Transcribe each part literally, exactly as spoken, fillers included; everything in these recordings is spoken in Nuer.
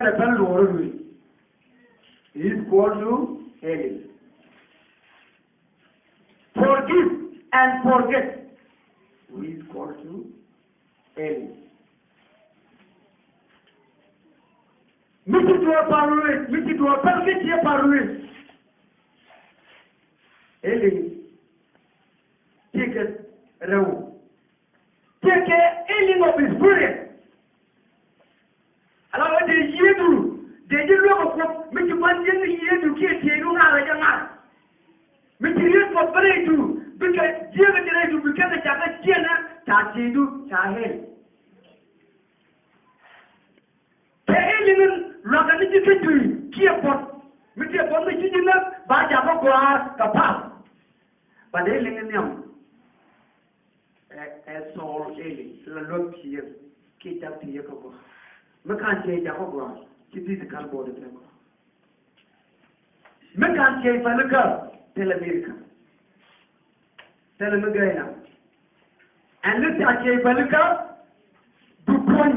Ɛ pɛn luɔrä luil. Is equal to healing. Forgive and forget. Is equal to healing. Mi ci duɔ̱ɔ̱r pa̱r luil, mi ci duɔ̱ɔ̱r pɛl mi ci pa̱r luil. Healing. Cikɛ rɛw. Tekɛ healing of the spirit. Ala wä dee yiëëdu, dee ji̱ luäk ɛ Kuoth, mi ci gua̱n jiäk ni yiëëdu kiɛ tieydu ŋa̱r ɛ jɛ ŋa̱r. Mi ci riet Kuɔth bä rɛydu, bikɛ jiäk ɛ jɛ rɛydu, bikɛ kɛ jakä jiɛnä, ca tieydu, ca heal. Kɛ healing in luakä ni ji̱ kä juy kiɛ puɔ̱t. Mi kiɛ puɔ̱t mi ci ji̱ näk ba jakä gɔaa kɛ pa̱a̱th. But healing in nhiam. Ɛ, ɛ soul healing, la luäk tieyä kiɛ jak tieyä kä gɔaa. Mi ka̱n tiey jakä gɔaa, ci physical body te gɔaa. Mi ka̱n tiey pälikä, thilɛ miracle. Thilɛ mi gɛy na. Ɛn ni ca tiey pälikä, du kuɔny.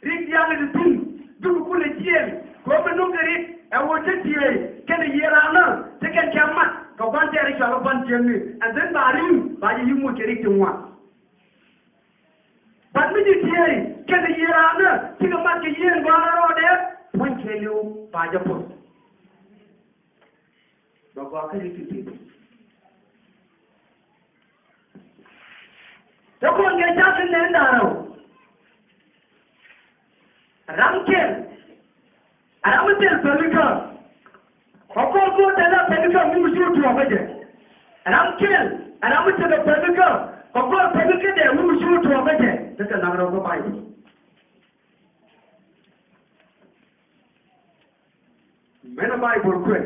Rik diaal ti thi̱n, duk kulɛ jiɛɛn, kɛ ɣöö mi nöŋ kɛ rik, ɛ ɣöö te tiey, kɛnɛ yiëë raan ɛ, te kɛn cɛ mat, kɛ gua̱n tɛɛr i̱ cɔal ɛ gua̱n jiäkni, and then ba ri̱i̱m, ba jɛ yi̱ moc kɛ rik ti ŋuan. But mi ji̱ tiey, kɛnɛ yiëë raan ɛ, cikɛ mat kɛ yiëë in gua̱a̱r ɛ rɔɔdɛ, puɔ̱ny kɛɛliw, ba jɛ puɔ̱th. Bɛ gɔaa kä ri ti ti. Te kɔn kɛ ja̱k in nɛn da̱rä. Ram kɛl. Ram mi thil pälikä. Kɛ kɔr kɔr thilɛ pälikä mi mi cu tuɔɔk kä jɛ. Ram kɛl. Ram mi thil pälikä. Kɛ kɔr pälikä dɛ mi mi cu tuɔɔk kä jɛ. Te kɛ laŋ rɛw kä Baibol. Mɛn a Baibol kuɛ.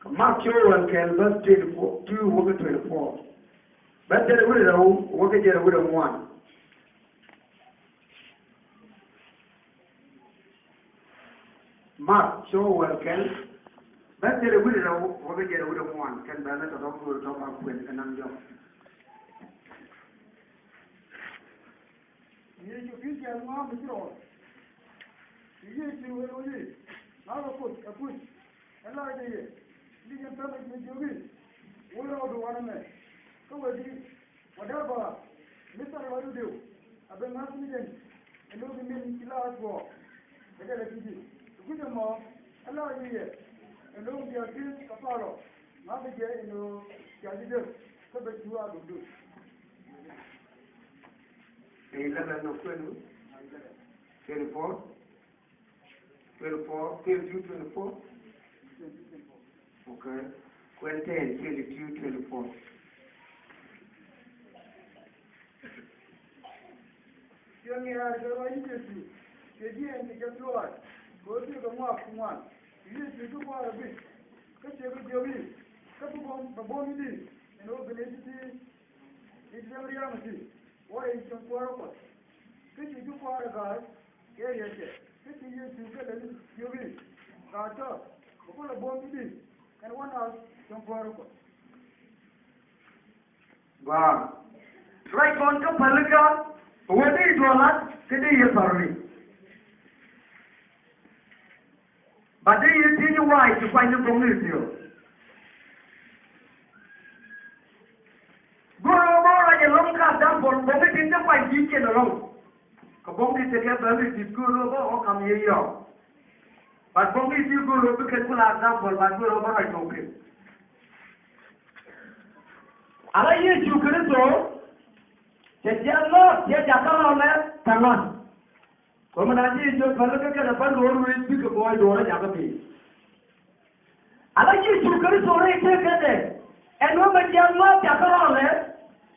Kä Mak cio̱o̱k wäl kɛl bäth twenty-four, two wä kä twenty-four. Bäth jɛn a wi̱cdɛ rɛw wä kä jɛn a wi̱cdɛ ŋuan. Mak cio̱o̱k wäl kɛl bäth jɛn a wi̱cdɛ rɛw wä kä jɛn a wi̱cdɛ ŋuan. Kɛn bäth ni tɔ̱tɔ̱ go̱o̱r tɔ̱ Mak kuɛn kɛ naŋ jɔk. Yecu Kritho ɛ ŋuan mi ci rɔɔd. Ci Yecu ɛ lo̱c i̱, Ŋa̱thä Kuoth ɛ kuc, ɛ la jɛ yɛ, ni jɛn täämɛ ji̱ jiök i̱, wä rɔɔdu wanɛmɛ. Kä wä di̱i̱t, wä dee bä, mi thar lɔcdu diw, a ben ŋa̱th ni jɛn, ɛ lo̱c i̱ min ci la tuɔɔk, ɛ jɛ lɛ ti̱ti̱. Ɛ kuc ɛmɔ, ɛ la jɛ yɛ, ɛ lo̱c bia thiec kɛ palɔ, ŋa̱thä jɛ ɛn ɣöö ca ji̱ dee, kä ben cu a dukdu. Eleven no kuɛn twenty-four. Twenty-four, twenty-two, twenty-four. Okay. Kuɛn ten, twenty-two, twenty-four. Cuɛ ŋi̱a̱a̱r kɛ ruac ni Yecu, cuɛ jiɛɛn kɛ jɛ luaac, kɛ ɣöö tëëkɛ ŋɔak ti ŋuan. Yecu ti kua̱r ɛ guic, kä cuɛ kɛ jiök i̱, kä bi buɔ̱m, bɛ buɔ̱m i̱di, ɛn ɣöö bi nɛy ti̱ti̱ I̱ ti ria̱ŋ ti wä rɛy cieŋ kuäärä Kuɔth. Kä ci ji̱ kuäärä ga̱a̱c kɛ riɛcɛ. Kä ci Yecu kɛ lɛl jiök i̱, Gaa tɔ̱, kɛ kulɛ buɔ̱m i̱di ɛn wä naath cieŋ kuäärä Kuɔth. Gɔaa. Ruac kɔn kä pälikä, wä dee duɔlat kä dee yɛ pärni. Ba dee yɛ thiec i̱ wa̱a̱ i̱ ci kuany ni bo̱ŋ ni thiöök. Go̱o̱r ɣöö bä ruac ɛlɔ̱ŋ ka example bo̱ŋ i̱ tin te kuany ti cin ɛlɔ̱ŋ. Kɛ bo̱ŋ ti tekɛ bämi di̱t go̱o̱r ɣöö bä ɣɔ̱ kam yɛ yɔ̱ɔ̱k. But bo̱ŋ i̱ ti go̱o̱r ɣöö bikɛ kula example, but go̱o̱r ɣöö bä ruac kɔ̱kiɛn. Ala Yecu Kritho cɛ jiath lɔ̱ɔ̱k cɛ jakä rɔɔlɛ tɛŋa. Kɔmɛ na ji̱ jiök pälikä kɛnɛ päl luɔ̱ɔ̱r wi̱i̱ bikɛ buɔy duɔ̱ɔ̱rä jakä piny. Ala Yecu Kritho rɛy tëëkädɛ ɛn wä mɛ jiath ŋɔ̱ɔ̱k jakä rɔɔdɛ.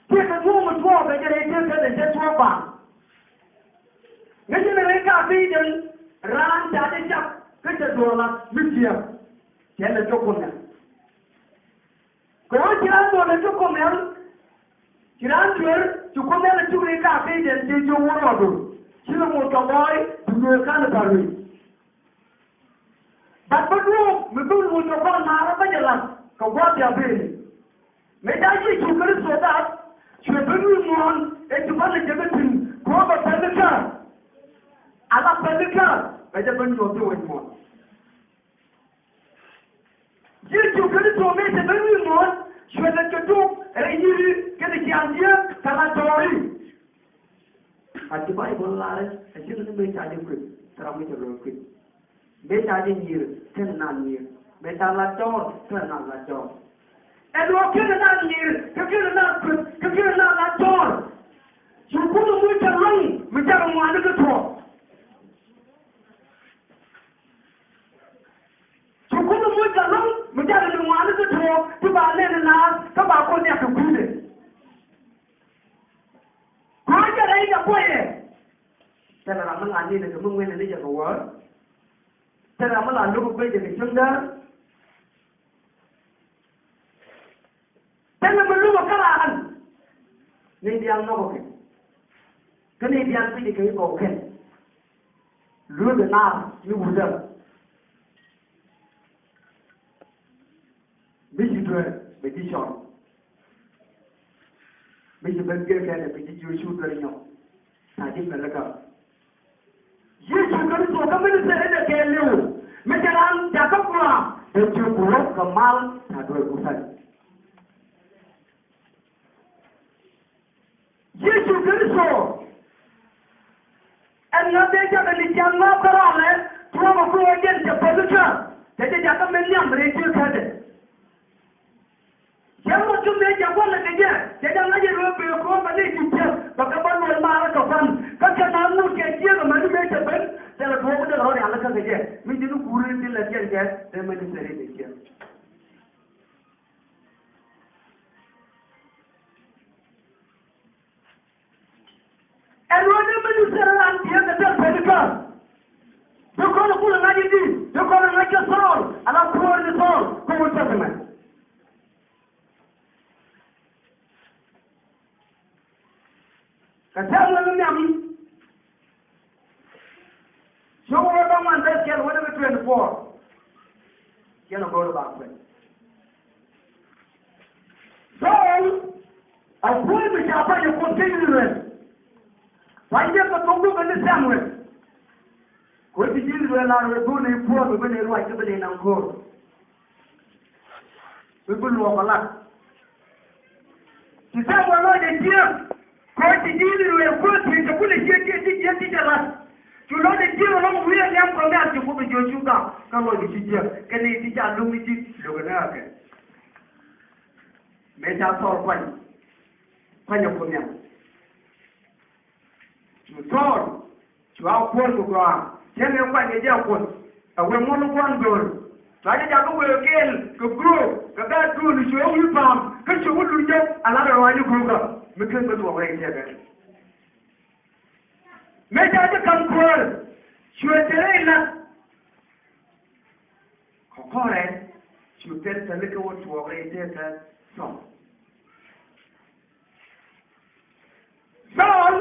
Tëëkä tuɔɔk mi tuɔɔk kɛ jɛ rɛy tëëkädɛ jɛ tuɔɔk baaŋ. Ŋäcɛ ni rɛy ka̱a̱piny den raan ca jɛ cak kä cɛ duɔ̱ɔ̱r la mi jiääk. Cɛ lɛ cok kun nɛ. Kɛ ɣöö ci raan duɔ̱ɔ̱r lɛ cuk kɔm nhial, ci raan duer ci kɔm nhial lɛ cuk ri kaak piny dɛn ci jiök wä rɔɔdu. Ci lɛ ŋot kɛ gɔɔy bi duer ka̱n ɛ pa̱r wi̱i̱. Bat bä duɔ̱ɔ̱p mi bi ŋot kɛ gɔɔy maarä bä jɛ la̱t kɛ gua̱a̱th bia ben. Mëë ca Yecu Kritho da̱a̱p cuɛ ben wi̱i̱ muɔ̱ɔ̱n ëë ci bä lɛ jɛ bä thi̱n kɛ ɣöö bɛ pɛn kä. Ala pälikä bɛ jɛ ben nyuɔth ti wec muɔ̱ɔ̱n. Yecu Kritho mëë te ben wi̱i̱ muɔ̱ɔ̱n, cuɛ lät kɛ tok rɛy yi̱ri kɛnɛ ciaŋdiɛn kɛ la tɔɔri. A ci Baibol larɛ a ci ni mëë ca jɛ kueth, thil ram mi cɛ lo̱o̱ kueth. Mëë ca jɛ nyier, kɛn naan nyier. Mëë ca la tɔɔr, kɛn naan la tɔɔr. Ɛn ɣöö kɛn naan nyier, kɛ kɛn naan kueth, kɛ kɛn naan la tɔɔr. Cu Kuoth moc kɛ lɔ̱ŋ mi ca rɔ ŋɔaani kä tuɔɔk. Cu Kuoth moc kɛ lɔ̱ŋ mi ca rɔ ŋɔaani kä tuɔɔk, ti ba nɛn naath kä ba Kuoth diak kɛ kui̱dɛ. Kɔn jɛ rɛy jɛ puɔyɛ. Thilɛ ram mi la nɛn kɛ mi ŋuɛn ni jɛ kɛ wäär. Thilɛ ram mi la lo̱k guec jɛ kɛ cäŋ däär. Thilɛ mi lo̱k kä raan. Ni diaal nhɔk kɛ. Kä ni diaal guic kɛ kɛ kɔk kɛn. Lueek kɛ naar ni wutdä. Mi ci duer bɛ ji̱ cɔl. Mi ci ben gek kɛn bɛ ji̱ jiö cu duer nyɔk. Ta̱a̱ ji̱ mɛl kä Yecu Kritho kä ministry in dee kɛɛliw. Mi cɛ raan jakä gɔaa bɛ jiök ku rɔk kɛ mal ta̱a̱ duer ku pɛn. Yecu Kritho ɛn ŋa̱th dee jakä ni jiaŋ ŋɔak kärɔalɛ tuɔɔk ɛ kui̱ ɣä jɛn cɛ pälikä. Cɛ jɛ jakä min nhiam rɛy jiäkädɛ. Cɛ ŋuɔ̱t kä mëë cɛ gua̱lɛ kɛ jɛ cɛ jɛ ŋa̱c ɛ ruëë bëë ko̱o̱m bɛ ni ji̱ jiäk bɛ kɛ bä luɔl maarä kɛ kuan. Kä kɛ na ŋut kɛ jiäk ɛmɛni mëë cɛ ben thilɛ tuɔɔk dee rɔ̱ rialikä kɛ jɛ. Mi ji̱n i̱ guuri in ti lät jɛn kɛ dee mɛni thɛri dee jiäk. Ɛn ɣöö dee ministry ran tiee kɛ thil pälikä. Bi kɔn kulɛ ŋa̱c i̱di, bi kɔn ŋa̱c kɛ Thɔɔl, ala kuäär ni Thɔɔl kä Old Testament. Kɛ Samuel mi nhiam. Cio̱k wä bä ŋuan bɛ kɛl wä ni bi twenty four. Kɛn a go̱o̱r ba kuɛn. Saul a kuäär mi ca pa̱ny ɛ Kuoth kä Israel. Pa̱ny jɛ kɛ thok duɔ̱p ni Samuel. Kɛ ɣöö ci ji̱ Israel lar wee go̱o̱r ni puɔ̱ɔ̱r mi bi ni ruac kä bi ni naŋ ko̱o̱r. Bi bi luɔk ɛ lat. Ci Samuel lɔcdɛ jiääk. Kɛ ɣöö ci ji̱ Israel kuäär thiec kɛ kulɛ ciek ti jiääk ti jɛ lat. Cu lɔcdɛ jiääk ɛlɔ̱ŋ wi̱i̱ ɛ nhiam kɔn nhial ci Kuoth ɛ jiök cu gak kä lɔcdɛ ci jiääk kɛnɛ ti ca lo̱ŋ i̱di lo̱kɛ nääkɛ. Mëë ca Thɔɔl kuany kuanyɛ Kuoth nhiam. Cu Thɔɔl cua kuäär kɛ gɔaa cä nɛ kuany kɛ jɛ a Kuoth. Ɛ wee ŋuɔ̱t ni gua̱n göör cua jɛ jakä wee kɛɛl kɛ göök kɛ gaat göör ni cuɛ wi̱i̱ pa̱a̱m kä cuɛ wä luny jɛ a lat ɛ ruac ni göökä mi ken bä tuɔɔk rɛy tɛkɛ. Mëë ca jɛ ka̱m kuäär cuɛ te rɛy la̱t. Kɛ kɔrɛ cu thil thil kä wä tuɔɔk rɛy tëëkä Thɔɔl. Thɔɔl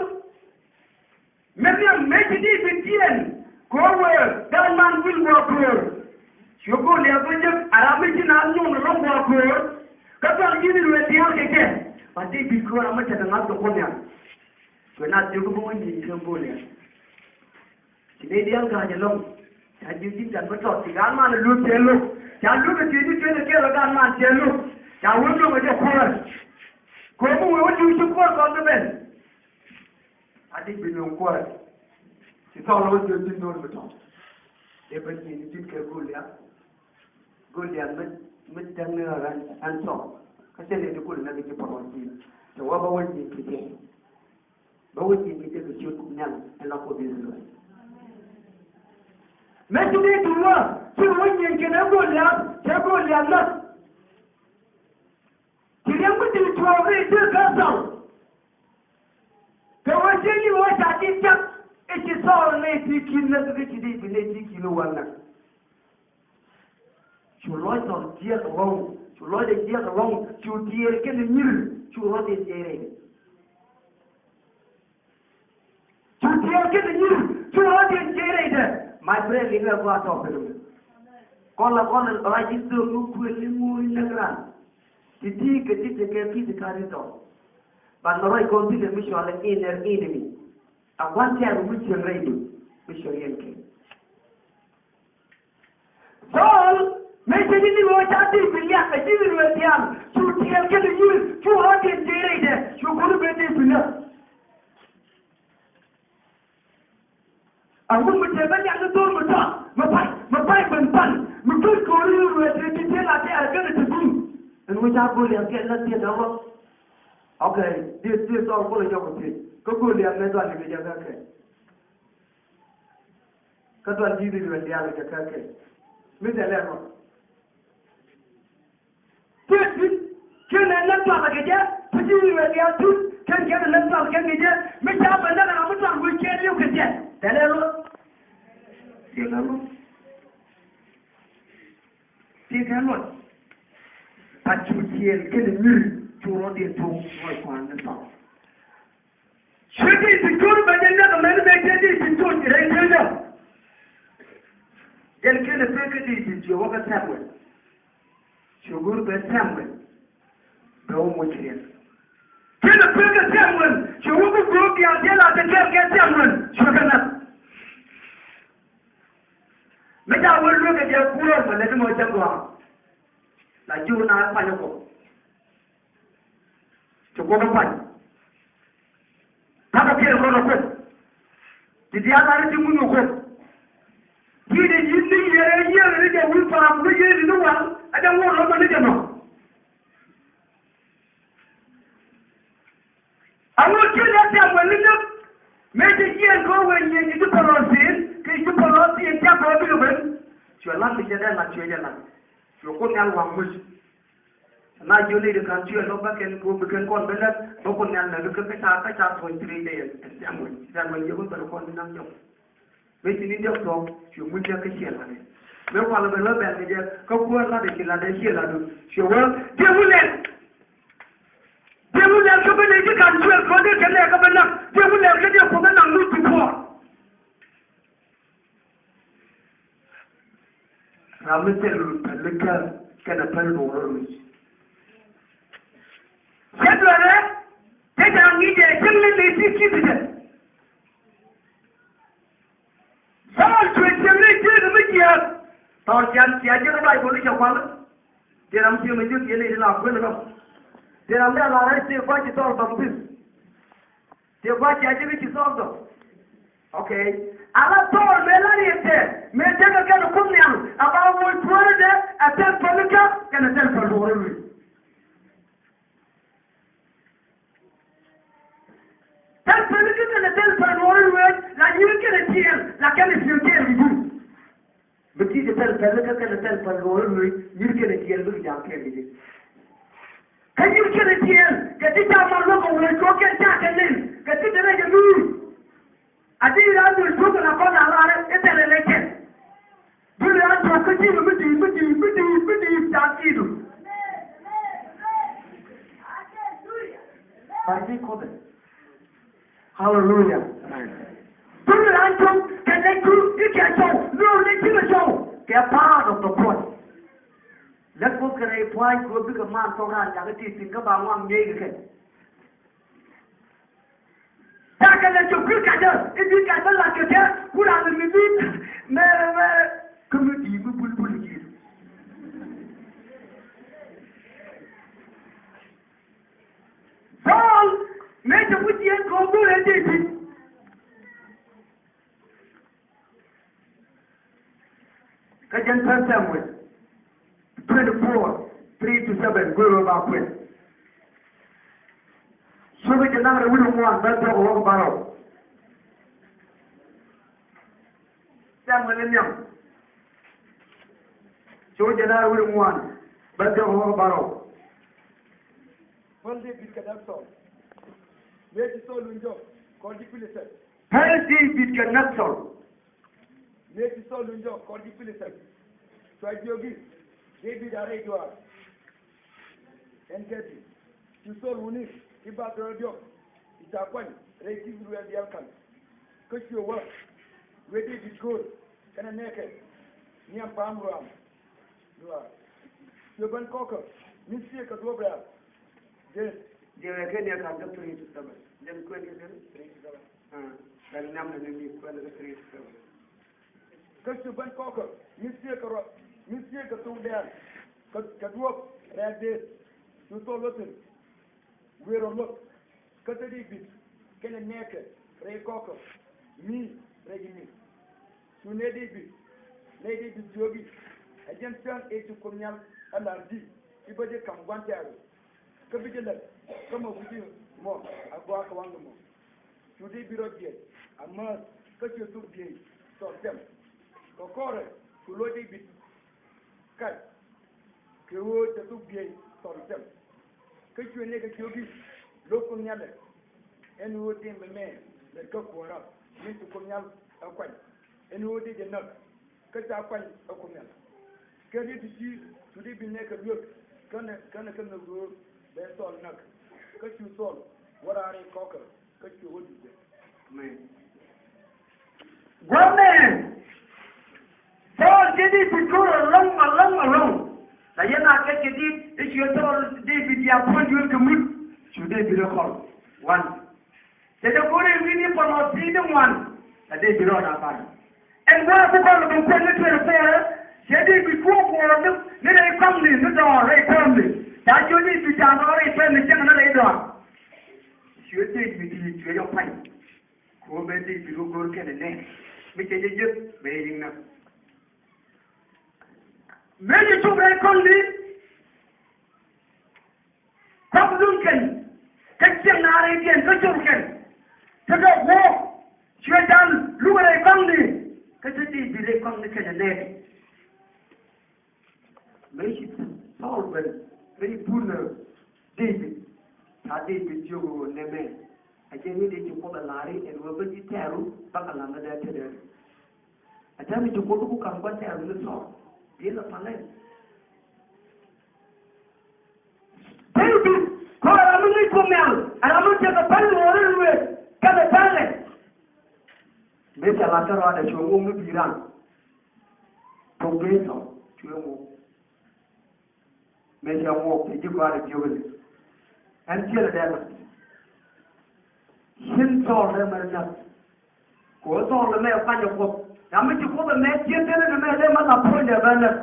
mi nhiam mëë ci di bi tiɛɛn kɛ ɣöö wëë gaat man guil guɔ köör. Cu Goliath bä jek a ram mi ci naath nyuɔn ɛlɔ̱ŋ guɔ köör. Kä Thɔɔl ji̱n i̱ lueel diaal kɛ kɛ ba di bi köör ram mi tekɛ ŋa̱th kɛ Kuoth Nhial. Cuɛ naath jiök bä wä nyieny kɛ Goliath. Ci nɛy diaal ga̱a̱c ɛlɔ̱ŋ. Ca jiök ji̱n gat mi tɔt ci gaat man ɛ luth cɛ lo̱k. Ca luth ɛ ti̱i̱t ni ti̱i̱t ɛ kɛl ɛ gaat man cɛ lo̱k. Ca wee lo̱k ɛ jɛ kuäär. Ko̱o̱m mi wee wä li̱w ci kuäär kɔn bi ben. A di̱c bi nööŋ kuäär. Ci Thɔɔl ɛ wä jiök ji̱n no̱o̱ŋ mi tɔt. Dee ben ji̱n ji̱n kɛ Goliath. Goliath mi mi täŋ ni ɣän ɛn Thɔɔl. Kä cɛ nɛy ti kulɛ näk ci pɔt wä ji̱n. Cɛ wä bä wä ji̱n kɛ jɛ. Bä wä nyieny kɛ jɛ kɛ ciöt Kuoth Nhial ɛ la Kuoth Israel. Mëë ci dee duŋ wä ci wä nyieny kɛnɛ Goliath cɛ Goliath näk. Ci riɛm kä di̱i̱t tuɔɔk rɛy tëë kä Thɔɔl. Kɛ wee ciek yi̱n wä ca ji̱ cak i̱ ci Thɔɔl nɛy ti ki̱n näk kä ci dee bi nɛy ti ki̱n wä näk. Cu lɔc Thɔɔl jiɛk ɛlɔ̱ŋ, cu lɔcdɛ jiɛk ɛlɔ̱ŋ, cu tiɛɛl kɛnɛ nyir, cu rɔ̱diɛn jiɛk rɛydɛ. Cu tiɛɛl kɛnɛ nyir, cu rɔ̱diɛn jiɛk rɛydɛ. My friend, liŋɛ gua̱a̱th tɔɔk kɛnɛ mi. Kɔn la kɔn la rac ji̱ thööŋ ni kuël ni ŋuuc näk ran. Ti ti kɛ ti ti kɛ ti ti ka ri tɔɔk. Ban nɔ ruac kɔn ti kɛ mi cɔal inner enemy. A gua̱n tiaar mi cieŋ rɛydu. Bi cuɛ riɛn kɛ. Thɔɔl mëë cɛ ji̱ ni ɣöö ca Dee-bid liak kɛ ji̱ Israel diaal, cu tiɛɛl kɛnɛ yir, cu rɔ̱diɛn jiɛc rɛydɛ, cu go̱r ben Dee-bid näk. A wut mi tëë bä liak ni dho̱r mi tɔt, mi pa̱ny, mi pa̱ny ben pan, mi kui̱c ko̱ri Israel tëë ti tëë la tɛɛr kɛnɛ ti guŋ. Ɛn wä ca go̱r liak kɛn la tëë dɔ̱ŋ rɔ. Ok, diet, diet Thɔɔl kulɛ jɔk kɛ tëë. Kä go̱r liak mëë dhɔl ni kɛ jɛ kä kɛ. Kä dual ji̱ Israel diaal kɛ kɛ kɛ. Mi thilɛ rɔ. Tëë ti, kɛn ɛ näk tuath kɛ jɛ, ti ji̱ Israel diaal ti, kɛn kɛn ɛ näk tuath kɛn kɛ jɛ, mi ca bɛ näk ram mi tuath wec kɛn li̱w kɛ jɛ. Thilɛ rɔ. Thilɛ rɔ. Thilɛ rɔ. Pat cu tiɛɛl kɛn ɛ nyiri, cu rɔ̱diɛn cu rɔy kuan ni thɔk. Cuɛ Dee-bid co̱r bɛ jɛ näk amäni mëë cɛ Dee-bid co̱r rɛy tëëdä. Jɛn kɛnɛ pek kä Dee-bid cuɛ wä kä Samuel. Cuɛ go̱r bɛ Samuel bɛ wä moc riɛl. Kɛnɛ pek kä Samuel cuɛ wä kä go̱o̱k diaal jɛ la te kɛɛl kɛ Samuel cuɛ kɛ näk. Mi ca wä lueek kɛ jɛ kuäär mɛ lɛ ti mɔ cä gɔaa. La ji̱ wä na kuany kɔ. Ti kuɔth ɛ kuany. Ta̱kɛ kɛɛl rɔɔdɛ Kuoth. Ti diaal lar i̱ ti ŋun kɛ Kuoth. Ti dee yi̱n ni yiëë yiëë ni jɛ wi̱i̱ pa̱a̱m wi̱i̱ yiëë ni ni waŋ ɛ jɛ ŋuɔ̱t rɔɔdɛ ni jɛ nɔ. A ŋuɔ̱t kiɛ lɛ Samuel ni näk. Mëë cɛ jiɛɛn kɛ ɣöö wëë nyieen ci ji̱ Pɛlɔthiin kɛ ji̱ Pɛlɔthiin cak kɛ ɣöö bikɛ ben. Cuɛ la̱t mi cɛ dee la̱t cuɛ jɛ la̱t. Cuɛ Kuoth Nhial waŋ muc. Na jiök ni di ka̱n cuɛ lɔ bä kɛn kɛ ɣöö bi kɛn kɔn bi lät bä Kuoth Nhial lät kä kä ca kä ca thuɔ̱ny ti rɛy dee yɛn ɛ Samuel. Samuel jiök bä bɛ kɔn bi naŋ jɔk. Mëë ci ni diɔk thuɔ̱k cuɛ muc lät kä ciɛ la̱t. Mëë kualɛ ben wä bɛl kɛ jɛ kä kuäär la̱t ɛ ci la̱t ɛ ciɛ la̱t. Cuɛ wä diɛ wä lɛl. Diɛ wä lɛl kä ben ɛ ci ka̱n cuɛ thuɔ̱k dee kɛ lɛk kä ben naŋ. Diɛ wä lɛl kä diɛ kuoth ben naŋ muc bi puɔ̱ɔ̱r. Ram mi thil päl kä kɛnɛ päl duɔ̱ɔ̱r rɔ luc. Cɛ duɔ̱rɛ cɛ ja̱a̱ŋ ŋi̱i̱cɛ cäŋ ni ley ti ki̱th jɛ. Thɔɔl cuɛ cieŋ ni jiäk mi jiääk. Thɔɔl ciaŋ cia jiäk Baibol i̱ cɛ kual. Ti ram cieŋ mi jiäk yɛn i̱ ti la kuën rɔ. Ti ram dee la rɛy ti gua̱c ci Thɔɔl baptith. Ti gua̱c cia ji̱ bi ci Thɔɔl dhɔk. Ok. Ala Thɔɔl mëë la riɛk tɛ mëë tekɛ kɛn Kuoth Nhial a ba wuɔc tuɔ̱ɔ̱rädɛ a thil pälikä kɛnɛ thil päl duɔ̱ɔ̱r in wec. Thil pälikä kɛnɛ thil päl duɔ̱ɔ̱r in wec la nyir kɛnɛ tiɛɛl la kɛnɛ tiɛɛl kɛɛl kɛ ji̱. Bi ti kɛ thil pälikä kɛnɛ thil päl duɔ̱ɔ̱r in wec nyir kɛnɛ tiɛɛl bikɛ jam kɛɛl kɛ ji̱. Kä nyir kɛnɛ tiɛɛl kɛ ti ca mal wä kɛ wec kɛ kɛn ca kɛ nin kɛ ti te rɛy jɛ mi. A ti ran duël tuɔ̱k kɛ la kɔn a lar i̱ thilɛ lɛ kɛn. Duël ran tuɔ̱k kä ji̱ mi di̱i̱t mi di̱i̱t mi di̱i̱t mi di̱i̱t ca ti̱i̱du. Ba ji̱ kuoth. Hallelujah. Duël ran tuɔ̱k kɛ lɛ jur i̱ kɛ cɔw lo̱o̱r lɛ ji̱ kɛ cɔw kɛ part of the body. Lät kuoth kɛ rɛy pua̱a̱ny kɛ ɣöö bikɛ man thok raan jakä ti thi̱n kä ba ŋuan ŋi̱eec kɛ kɛ. Takɛ lɛ cop ki kacä i̱ bi kac bä la̱t kɛ kɛ ku raan mi bi mɛrɛ mɛrɛ kä mi di̱i̱t mi bul bul ji̱. Thɔɔl mëë cɛ ku jiɛɛn kɛ ɣöö go̱o̱rɛ Dee-bid. Kä jɛn First Samuel twenty-four, three to seven, go̱o̱r ɣöö ba kuɛn. Cukɛ jɛ naŋ rɛw wi̱cdɛ ŋuan bä dhɔk ɣɔk bärɔw. Samuel in nhiam. Cukɛ jɛ naŋ rɛw wi̱cdɛ ŋuan bä dhɔk ɣɔk bärɔw. Päl Dee-bid kɛ näk Thɔɔl. Mëë ci Thɔɔl luny jɔk kɔn ji̱ Pilistin. Päl Dee-bid kɛ näk Thɔɔl. Mëë ci Thɔɔl luny jɔk kɔn ji̱ Pilistin. Cua jiök i̱ Dee-bid a rɛy duaar. Ɛn kɛ ti ci Thɔɔl wuni ti bathdɔɔr diɔ̱k ti ca kuany rɛy ti Israel diaal ka̱n. Kä cuɛ wä wëë Dee-bid köör kɛnɛ nɛɛkɛ nhiam pa̱a̱m ruaam. Duaar. Cuɛ ben kɔkä ni thiëëk kɛ duɔ̱ɔ̱p rɛ̈ɛ̈r. Jɛn. Jɛn kɛ ni a ka̱n kä three to seven. Jɛn kuɛn kɛ three to seven. Ah. Kɛ nhiamdɛ ni mi kuɛn kɛ Kritho. Kä cu ben kɔkä mi thieek kɛ rɔ, mi thieek kɛ thok dɛɛl, kɛ, kɛ duɔ̱ɔ̱p rɛɛt dëë. Cu Thɔɔl wä thi̱n, wëë rɔ luäk. Kä te Dee-bid kɛnɛ nɛɛkɛ rɛy kɔkä mi rɛy ji̱ mi. Cu nɛy Dee-bid, nɛy Dee-bid jiök i̱, ɛ jɛn cäŋ ëë ci Kuoth Nhial ɛ la̱r ji̱ i̱ bä ji̱ ka̱m gua̱n tɛ̈ru, kä bi ji̱ lät kä mɔ wi̱cdɛ mɔ a gɔaa kɛ waŋdɛ mɔ. Cu Dee-bid rɔ jiɛc amäth kä cu thuk biey Thɔɔl tɛm. Kɛ kɔrɛ cu loc Dee-bid kac kɛ ɣöö cɛ thuk biey Thɔɔl tɛm. Kä cuɛ nɛɛkɛ jiök i̱, lo̱k Kuoth Nhial ɛ, ɛn ɣöö tëë mɛmɛ lät kä kuäärä min ci Kuoth Nhial ɛ kuany, ɛn ɣöö dee jɛ näk kä ca kuany ɛ Kuoth Nhial. Kɛ riet ti ci cu Dee-bid nɛɛkɛ luek, kä nɛ, kä nɛ kɛ nhök ɣöö bɛ Thɔɔl näk. Kä cu Thɔɔl wä raar rɛy kɔkä kä cu wä duc jɛ. Amen. Gua̱a̱mɛ Thɔɔl cɛ Dee-bid go̱o̱r alɔŋ, alɔŋ, alɔŋ. La yɛn a kɛ kɛ Dee-bid i̱ cuɛ Thɔɔl Dee-bid ya puɔ̱ny duel kɛ mut. Cu Dee-bid ɛ kɔl. Wan. Cɛ jɛ go̱o̱r i̱ wi̱ni pɔl ɔ thi̱i̱t i̱ ŋuan. La Dee-bid rɔɔd a bar. Ɛn gua̱a̱ ku kɔl i̱ bin kuɛn ni tuɛɛr pɛɛrɛ. Cɛ Dee-bid kuɔk kuɔɔr ni, ni rɛy kɔmni ni dɔɔr rɛy pɛmni. Ca jiök Dee-bid ca dɔɔr rɛy pɛmni cäŋ ni rɛy dɔɔr. Cuɛ Dee-bid ti cuɛ jɔk pa̱ny. Kɛ ɣöö mëë Dee-bid wä go̱o̱r kɛnɛ nɛ mi cɛ jɛ jek mëë yi̱ŋ nä. Mëë ci cop rɛy kɔn li̱i̱t kɔk lun kɛn kä ciɛŋ naar rɛydiɛn kä cop kɛn. Te dɔ̱k wuɔ̱ɔ̱k cuɛ jal luk rɛy kɔn li̱i̱t kä te Dee-bid rɛy kɔn li̱i̱t kɛnɛ nɛ. Mëë ci Thɔɔl ben rɛy pun ɛ Dee-bid, ca Dee-bid jiök ɣöö nɛmɛ a jɛn ni dee ci Kuoth ɛ la̱r i̱ ɛn ɣöö bä ji̱ tɛ̈ru bä kɛ la̱th ni dee tetdɛ. A tɛ̈r mi ci Kuoth ku ka̱m gua̱n tɛ̈ru ni Thɔɔl, bi̱i̱ lɛ palɛ. Dee-bid kɔ ɛ ram mi ŋäc Kuoth Nhial, ɛ ram mi tekɛ päl luɔɔri luëëk kɛnɛ pälɛ. Mëë cɛ la̱th kärɔadɛ cuɛ ŋuɔ̱k ni bi̱i̱ ran. Thok Dee-bid Thɔɔl cuɛ ŋuɔ̱k. Mëë cɛ ŋuɔ̱k cɛ ji̱ kɔaarɛ jiök ni ɛn ciël ɛ dee mat. Cin Thɔɔl dee mat ɛ näk. Kɛ ɣöö Thɔɔl ɛmɛ ɛ kuany ɛ Kuoth. Ram mi ci Kuoth ɛmɛ ciën tënɛ ni mɛ dee mat la puɔ̱nydɛ bɛ näk.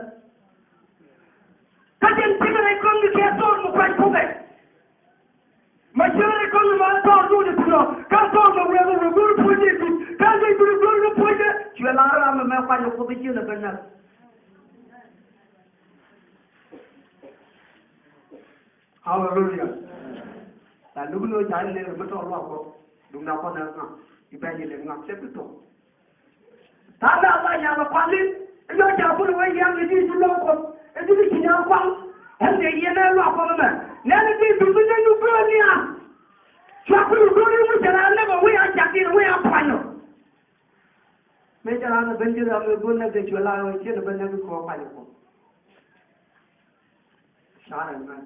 Kä cɛn cikɛ rɛy kɔn ni kɛ Thɔɔl mi kuany Kuoth ɛ. Ma ciɛ rɛy kɔn ma Thɔɔl duundɛ thi̱n ɔ, kä Thɔɔl ma wëë ma wëë go̱o̱r puɔ̱nydɛ ji̱, kä ji̱ go̱o̱r go̱o̱r ni puɔ̱nydɛ. Cuɛ la̱r ram ɛmɛ kuany ɛ Kuoth i̱ ciën ɛ ben näk. Haleluya. La luk ni ɣöö ca ilɛr mi tɔɔr luaak Kuɔth, duŋda kɔn ɛ ŋa, i̱ bɛny ilɛr ŋa, cɛ bi thok. Tha̱a̱ŋ na la nyal kuali, inyɔ ca bul wee yɛn ni di ci luaak Kuɔth, i̱ di ci nyal kuaŋ. Ɛn dee yɛn ɛ luaak Kuɔth ɛmɛ. Nɛn di bi bi nɛn du gör ni a. Cua kul gör ni mu cɛ la nɛ bɛ wee a cak in wee a puanyɔ. Mëë cɛ la nɛ ben ji̱ ram ni gör nɛ dee cuɛ la wee ciɛ ni ben nɛ bi kɔɔ puanyɔ Kuɔth. Carɛ mɛn.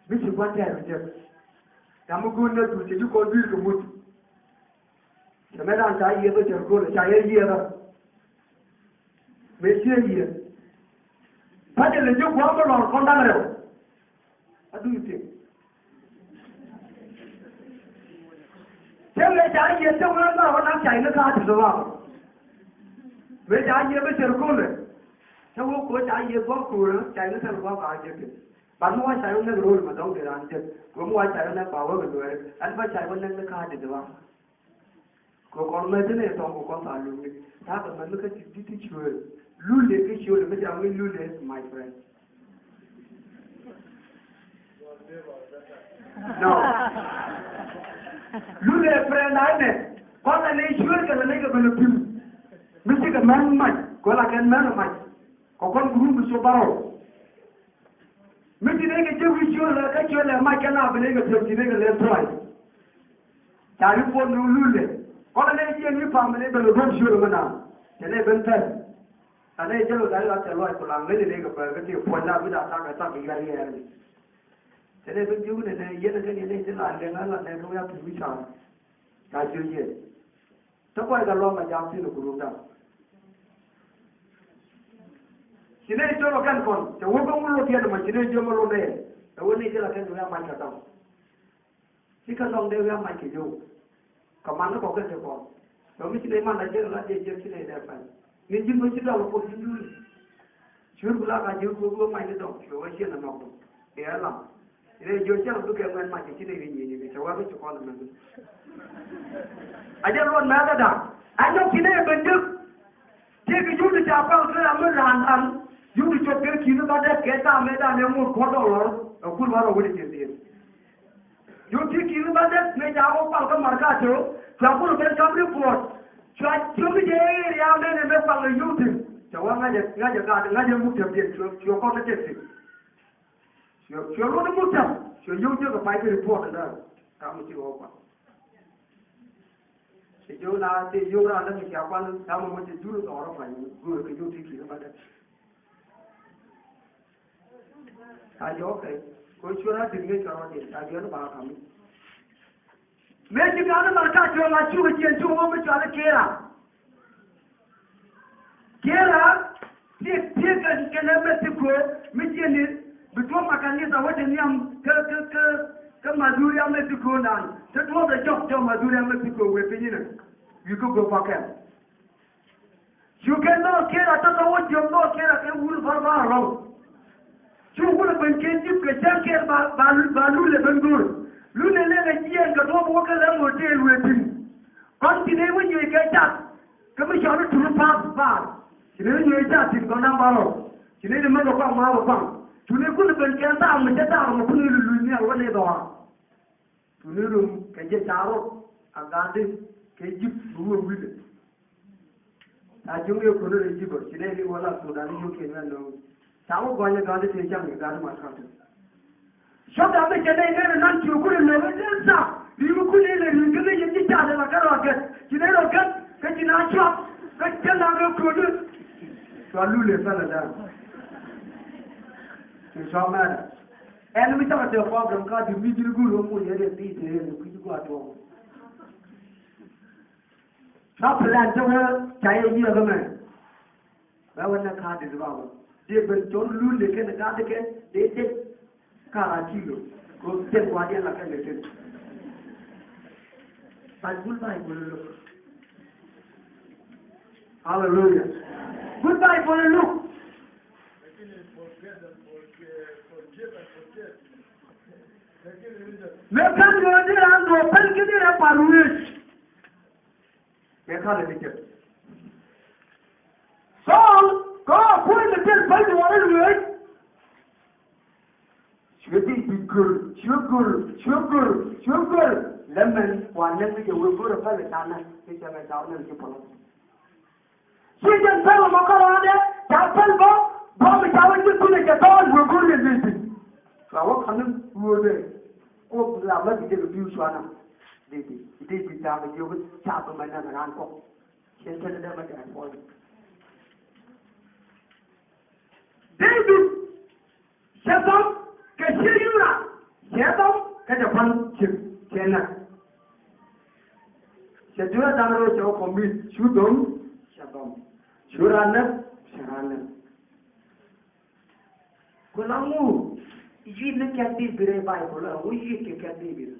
Bi ci gua̱n tɛɛr bi jek. Ram mi go̱o̱r nɛ duut cɛ ji̱ kɔn dui̱r kɛ mut. Cɛ mɛ dan ca yiëë bä cɛ go̱o̱r ca yɛ yiëë bä. Mëë cië yiëë. Bä jɛ lɛ ji̱ gua̱n bä lɔr kɔn da̱ŋ rɛw. Adu i̱ thiek. Cä mëë ca yiëë cä wee lɔr kɔn da̱ŋ ca yɛ ni ka ti lɔ wa. Mëë ca yiëë bä cɛ go̱o̱r lɛ. Cä wä ko̱ ca yiëë gua̱n ko̱o̱rä ca yɛ ni thil gua̱n ba jek. Ban mi wa ca yɔ näk ro̱o̱l ma dɔ̱ŋ di raan jek. Wä mi wa ca yɔ näk ba wä kɛ luɛɛr. Ɛn ba ca yɔ näk ni kaa di di wa. Kɛ kɔn mɛ ti ni tɔŋ kɛ kɔn thaa luni. Ta̱a̱ kɛ mɛ mi kä ti di ti cuëër. Lule kä cuëër mi jam mi lule, my friend. No. Lule friend a nɛ. Kɔn la ni cuëër kɛ la ni kɛ bɛ lɛ pim. Mi ci kɛ mɛn mac. Kɔ la kɛn mɛn mac. Kɛ kɔn group mi cu barɔw. Mi ti nɛy kɛ jek wi̱i̱ ciöl ɛ, kä ciöl ɛ mac kɛ na bi nɛy kɛ piɔ̱th ti nɛy kɛ lɛl tuac. Ca wi̱i̱ puɔ̱n ni wä lul ɛ. Kɔn ɛ nɛy jiɛn wi̱i̱ pam bi nɛy ben kɛ duɔ̱p ciöl ɛmɛ na. Cɛ nɛy ben pɛl. Ca nɛy jɛl wä ca ri lat cɛ lɔc ku laŋ ŋäc ɛ nɛy kɛ pɛl kä ti puɔ̱ny na wi̱i̱ da thak kɛ thak kɛ yar yɛɛr ni. Cɛ nɛy ben jiök ni nɛy yɛn ɛ kɛn yɛn nɛy ti la liɛŋ ɛ la nɛy kɛ wi̱i̱ a pi̱i̱ wi̱i̱ ca. Ca jiök yɛn. Te kɔc kɛ lɔ̱ŋ kɛ jam thi̱n ɛ ku run da̱ŋ. Ci nɛy col ɔ kɛn kɔn cɛ wä kä ŋun lot yɛn ɛmɔ ci nɛy jiöm ɛ lot nɛy ɛ wä nɛy thilɛ kɛn duŋ ɛ mac kɛ dɔ̱ŋ. Cikɛ lɔŋ dee wi̱i̱ a mac kɛ yio̱w. Kɛ man ni kɔk kɛ kɛ kɔn. Dɔ̱ŋ mi ci nɛy man a jiɛk la diɛ jiɛk ci nɛy dee pa̱ny. Ni ji̱n bä ci dɔl kɛ puɔth ji̱n duuni. Ciöt ku la ka ji̱n ku bä mac ni dɔ̱ŋ. Cuɛ wä ciɛn a nɔk dɔ̱ŋ. Ëë lam. Rɛy jiɔk cäŋ bikɛ ŋuɛn mac ci nɛy ri nyieny ni kɛ cɛ wä mi ci kɔn mɛn. A jɛ luɔt mɛ kɛ da̱ŋ. A nyɔk ci nɛy ben jek. Tëëkɛ yio̱w ti ca pal kɛ ram mi raan raan. Yio̱w ti cop kɛ ki̱n ba dɛk kɛ thaam mëë dan ɛ ŋot kuɔt dɔlɔr. Ɛ kul ba rɔ wä ti ciɛn diɛn. Yio̱w ti ki̱n ba dek mëë ca wä pal kä Mercato, cua kulɛ ben kam report. Cua cio̱k mi jɛ area mɛn ɛ mëë pal kɛ yio̱w ti. Cɛ wä ŋa̱cɛ, ŋa̱cɛ gaat, ŋa̱cɛ muk tɛp diɛn, cua, cua kɔn kä tɛp ti. Cua, cua luɔt muk tɛp, cua yio̱w jek kɛ pay kɛ report ɛn däär. Kam mi ci wä pal. Cɛ jiök na tëë yio̱w raan däk mi cia kuan, kam mi mɔ cɛ jur dhɔr ɔ pany, go̱o̱r kɛ yio̱w ti ki̱n ba dek. A jɛ okay. Kɛ cuɛ na dik ni kɛ rɔ jɛ a jɛ ni ba kam. Mëë ci gaat ni Mercato la cukɛ jiɛn cukɛ wä mi cɔal i̱ Kira. Kira, tiek, tiek kɛ, kɛnɛ Mexico, mi jiɛn ni, bi tuɔ̱m a kanitha wä jɛ nhiam kä, kä, kä, kä Maduria Mexico nan. Te tuɔ̱m bɛ jɔk, jɔk Maduria Mexico wëë piny inɛ. Wi̱i̱ kä go̱o̱p a kɛn. Cu kɛn dhɔɔk Kira tɔ̱tɔ̱ wä jiök dhɔɔk Kira kɛ wur bär bär rɔw. Cu wur ben kɛ jip kɛ cäŋ kɛn ba, ba, ba lul ɛ ben go̱o̱r. Lul ɛ lɛl ɛ jiɛɛn kɛ duɔ̱p wä kɛ lɛ ŋot tëë luee thi̱n. Kɔn ci nɛy wä nyuec kɛ cath. Kä mi cɔl i̱ turu pa̱a̱th baar. Ci nɛy wä nyuec cath thi̱n kɔn da̱ŋ bärɔw. Ci nɛy ni mɛn kɛ kuaŋ ma̱a̱th kɛ kuaŋ. Cu nɛy kun ben kɛn thaak mi cä thaak mi kun i̱ lul luc nhial wä nɛy dhɔaar. Tuni rum kɛ jɛ ca rot a gaatdi kɛ jip bi wä wi̱lɛ. A juŋ yɛ kuni rɛ jipä ci nɛ ni wala Sudan ni yuk kɛ mɛn nööŋ. Ca wä gɔnyɛ gaatdi tëë cam kɛ gaatdi mat ka̱n tëë. Cɔk a bɛ cɛ nɛy nɛn nan ci kuni nööŋ in den sa. Ri mi kuni ilɛ ri kɛ nɛ yɛ ji̱ ca dɛ la kɛ rɔ kɛ ci nɛ rɔ kɛ kɛ ci na cɔk kɛ cɛ na rɔ kuni. Cua lulɛ fɛlɛ dan. Ci cua mɛrɛ. Ɛn mi cakɛ tɛ problem ka di mi jiri gul wä mur yɛ dee bi tee yɛ ni kui̱ci gua tuɔk. Ca plan cɛ wä ca yɛ yiëë kɛ mɛ. Bɛ wä nɛ ka di di ba wä. Dee ben cɔn lul de kɛn ka di kɛ dee dee. Ka ra ti lo. Ko tɛn wa diɛ la kɛ lɛ tɛn. Ba gul ba gul lo. Hallelujah. Gul ba gul lo. Mëë ka̱n ɣöö di raan duɔ̱ɔ̱p päl kä di raan par wec. Mëë ka̱n ɛ di jek. Saul kɛ ɣöö kuäär mi thil päl duɔ̱ɔ̱r in wec. Cuɛ di bi gör, cuɛ gör, cuɛ gör, cuɛ gör. Lɛ mɛn wa nɛn mi jɛ wee gör ɛ päl ɛ ca nɛn mi cɛ mɛ ca wä nɛn ci pɔlɔ. Ci jɛn pɛl mɔ kä rɔɔdɛ ca pɛl bä bä mi ca wä ji̱ kulɛ jɛ tɔɔl wee go̱r yɛ David. Cua wä ka̱n ni ruöödɛ. Kuɔth la mɛ bi jɛ kɛ bi̱i̱ cuanä. David, David ca kɛ jiök ca bi mɛ nɛn raan kɔk. Cɛn tɛn dɛ mɛ dɛ puɔ̱ny. David. Cɛ dhɔm kɛ ciɛ yura, cɛ dhɔm kɛ jɛ kuan ciɛ, cɛ nɛ. Cɛ duer da̱ŋ rɛw cɛ wä commit, cu dhɔm, cɛ dhɔm. Cu ran nɛ, cɛ ran nɛ. Ku la ŋu yi̱t ni kɛn David rɛy Baibol, ŋu yi̱t kɛ kɛn David.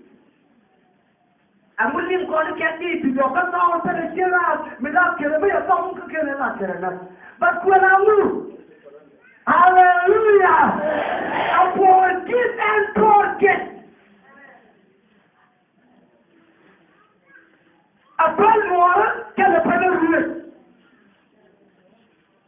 Ɛŋu liŋ kɔn kɛn David ɔ kä Saul thilɛ ciek raar mi la kɛlɛ mi yɛ thɔŋ kä kɛn la kɛlɛ nä. But kuɛn ɛŋu? Hallelujah. A forgive and forget. A päl muɔrä kɛlɛ päl a ruëë.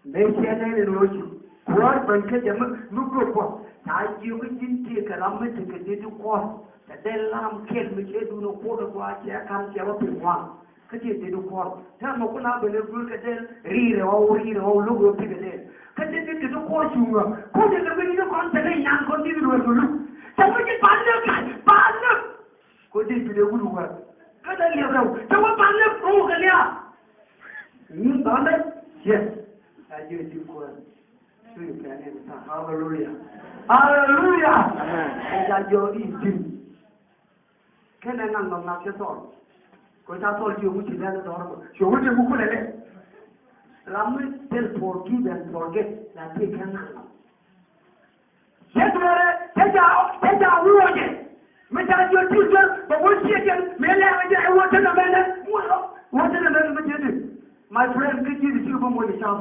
Mëë cɛ nɛn in ɣöö ci kuäär ben kä jɛ mi, mi guöp bä. Ca jiök i̱ ji̱n tëëkɛ ram mi tekɛ dee di kuɔ̱r. Tɛ dee lam kɛl mi cɛ duun ɛ kuɔt ɛ gɔaa cɛ ka̱n cɛ wä piny ŋuan. Kä tëë dee di kuɔ̱r. Tɛmɛ kun a ben ɛ guöl kɛ dee ri̱i̱rɛ ɣɔw ri̱i̱rɛ ɣɔw lo̱k ɣöö pikɛ dee. Kä tëë dee di kuɔ̱r cuŋä. Kun in lɛ mi ni kɔn tɛ ni nyan kɔn di luɛl kɛ luk. Tɛ mi ci pa̱n lök, pa̱n lök. Ko David ɛ wut wä. Kä dee liɛp rɛw. Cɛ wä ban lɛp ko kɛ lia̱a̱. Nyin ban lɛp. Yes. A jiɛ ji̱ kuäär. Cuy kɛ ni ta. Hallelujah. Hallelujah. Amen. Ɛ ja jɔɔk i̱ ji̱n. Kɛnɛ ŋa̱n nɔm nak cɛ thɔl. Ko ca thɔl ci wut ci lɛl dɔɔr bä. Ci wut ci wut kulɛ lɛ. Ram mi thil forgive and forget. La ti kɛ ŋa̱n nɔm. Cɛ duɔrɛ, cɛ ca, cɛ ca wuɔcɛ. Mi ca jiɔt ti duer bɛ wä ciɛ jɛn mi lɛ̈k jɛ ɛ wä tɛn amɛnɛ. Wä tɛn amɛnɛ mi jiɛ di. My friend, kä ji̱ di ci bä moc ɛ cap.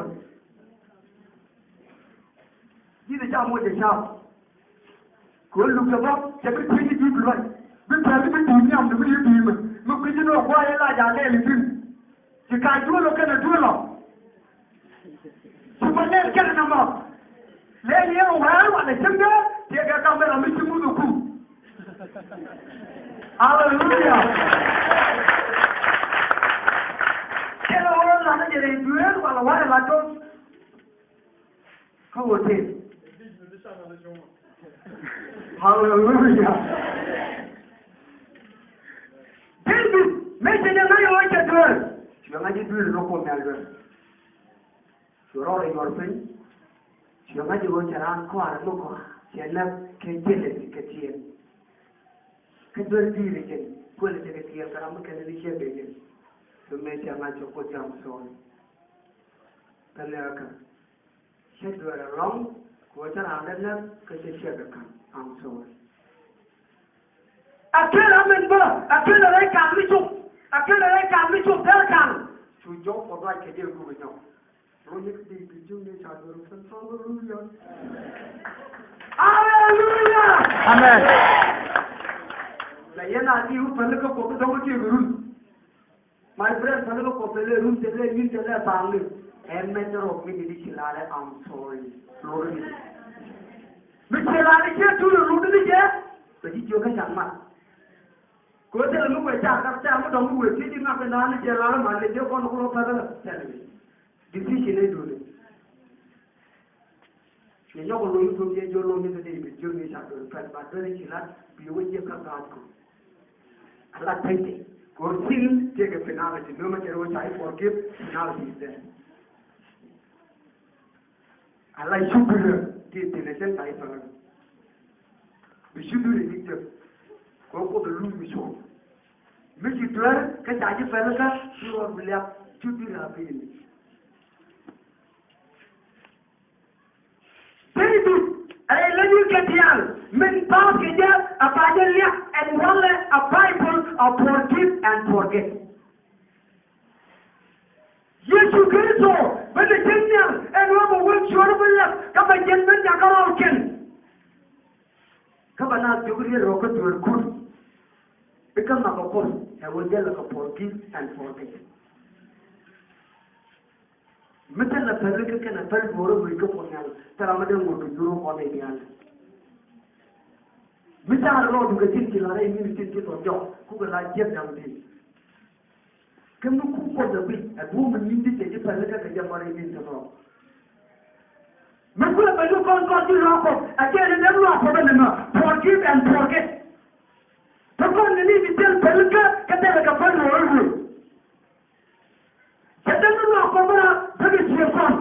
Ji̱ di ca moc ɛ cap. Kɛ ɣöö luk kɛ bä cɛ bi kui̱ci ji̱ bi luac. Bi pɛl bi bi nhiam di bi yi bi̱i̱mɛ mi kui̱ci ni ɔ gua̱a̱c ɛ la ja̱ lɛl i̱ thi̱n. Ci kac duel ɔ kɛnɛ duel ɔ. Ci bä lɛl kɛnɛ nɔmɔ. Lɛl yɛ wɛɛr walɛ cäŋ dee tëëkɛ kamera mi ci muth ɛ ku. Aleluya. Kɛnɛ ɣöö lanɛ jɛ rɛy duel walɛ warɛ la to̱ŋ. Kä wä tëë. Haleluya. David mëë cɛ jɛ ŋa̱c ɣöö cɛ duel. Cuɛ ŋa̱c i̱ duel ni Kuoth Nhial duel. Cuɛ rɔɔdɛ yuɔr piny. Cuɛ ŋa̱c i̱ ɣöö cɛ raan kɔaarɛ mi gɔaa cɛ näk kɛ jealousy kɛ tiɛɛl. Kä duel di̱i̱r i̱ jɛn kuël i̱ tekɛ tiɛɛl kɛ ram mi kɛn ni ciɛ ben jɛn. Cuɛ mëë cɛ ŋa̱c cɛ Kuoth jam sɔɔl. Kä lɛ̈kä. Cä duer ɛlɔ̱ŋ kɛ ɣöö cä raan dee näk kä cä ciek ɛ ka̱n. I'm sorry. A ken ram min bä a ken rɛy ka̱n mi cop. A ken rɛy ka̱n mi cop dee ka̱n. Cu jɔk kɔ dhuac kɛ jɛ guk ɛ nyɔk. Ro yek di bi juŋ ni ca duer ken. Haleluya. Haleluya. Amen. La yɛn a di wä päli kä kɔ bi dɔ̱ŋ kä tiek run. My friend, päli kä Kuɔth thilɛ run thilɛ nyin thilɛ thaŋni. Ɛ matter of minute ci lalɛ, I'm sorry. Lotni. Mi ci lalɛ ciɛ tuli lotni jɛ. Bɛ ci jiök kä can mat. Kɛ ɣöö thilɛ mi wee ca kar ca mi dɔ̱ŋ mi wee thiec i̱ ŋak kɛ naan ni jɛ lalɛ mal ni jɛ kɔn ni kulɔ päthä lɛ. Thilɛ mi. Decision ɛ duuni. Yɛ nyɔk lo̱ny thok yɛ jiɔ lo̱ny ni kɛ dee bi jiök ni ca duel pɛt ba duel ci lat bi wä jiɛ kä gaat kɔ. A lat pɛn ti kɛ ɣöö sin tëëkɛ penalty. Nöömɛ cɛ rɛ wä ca i̱ forgive, penalty is there. A lat cupirä ti ti nɛ cɛn ca i̱ pɛn. Bi cupirä i̱ jek kɛ ɣöö Kuoth ɛ luny mi cuɔ̱ɔ̱ŋ. Mi ci duer kä ca ji̱ pɛn kä ci ruɔ̱t bi liak cupirä a bi ni. David ɛ leny kɛ diaal min pa̱a̱th kɛ jɛ a ba jɛ liak ɛn walɛ a Bible a forgive and forget. Yecu Kritho ben ɛ cieŋ nhial ɛn ɣöö bɛ wä cuɔ̱r bi lɛp kä bɛ jiɛn ben jakä rɔɔkiɛn. Kä bɛ naath jiök riet rɔ kä dueerkun. I̱ kä mak ɛ Kuoth ɛ wä jälɛ kɛ forgive and forget. Mi thilɛ päl kä kɛnɛ päl duɔ̱ɔ̱r ɛ wec kä Kuɔth Nhial thilɛ mi dee ŋot kɛ jur ɛ Kuɔth Nhial. Mi ca rɔ dukɛ tin ci la rɛy min tin ci thɔn jɔk kukɛ la jiɛk da̱ŋ di̱i̱t. Kä mi kuk Kuɔth ɛ guic ɛ duɔ̱ɔ̱p mi nyin ti cɛ ji̱ päl kä kɛ jɛ mɔr i̱ min ti thɔn. Mi kuɛ bɛ ni kɔn kɔn ji̱ luaak Kuɔth ɛ jɛ ni dee luaak Kuɔth ɛ ni mɛ forgive and forget. Kä kɔn ni ni ti thil päl kä kä thilɛ kɛ päl luɔ̱ɔ̱r ɛ wec. Cɛ dee mi luaak Kuɔth bä na bä kɛ ciëŋ kɔn.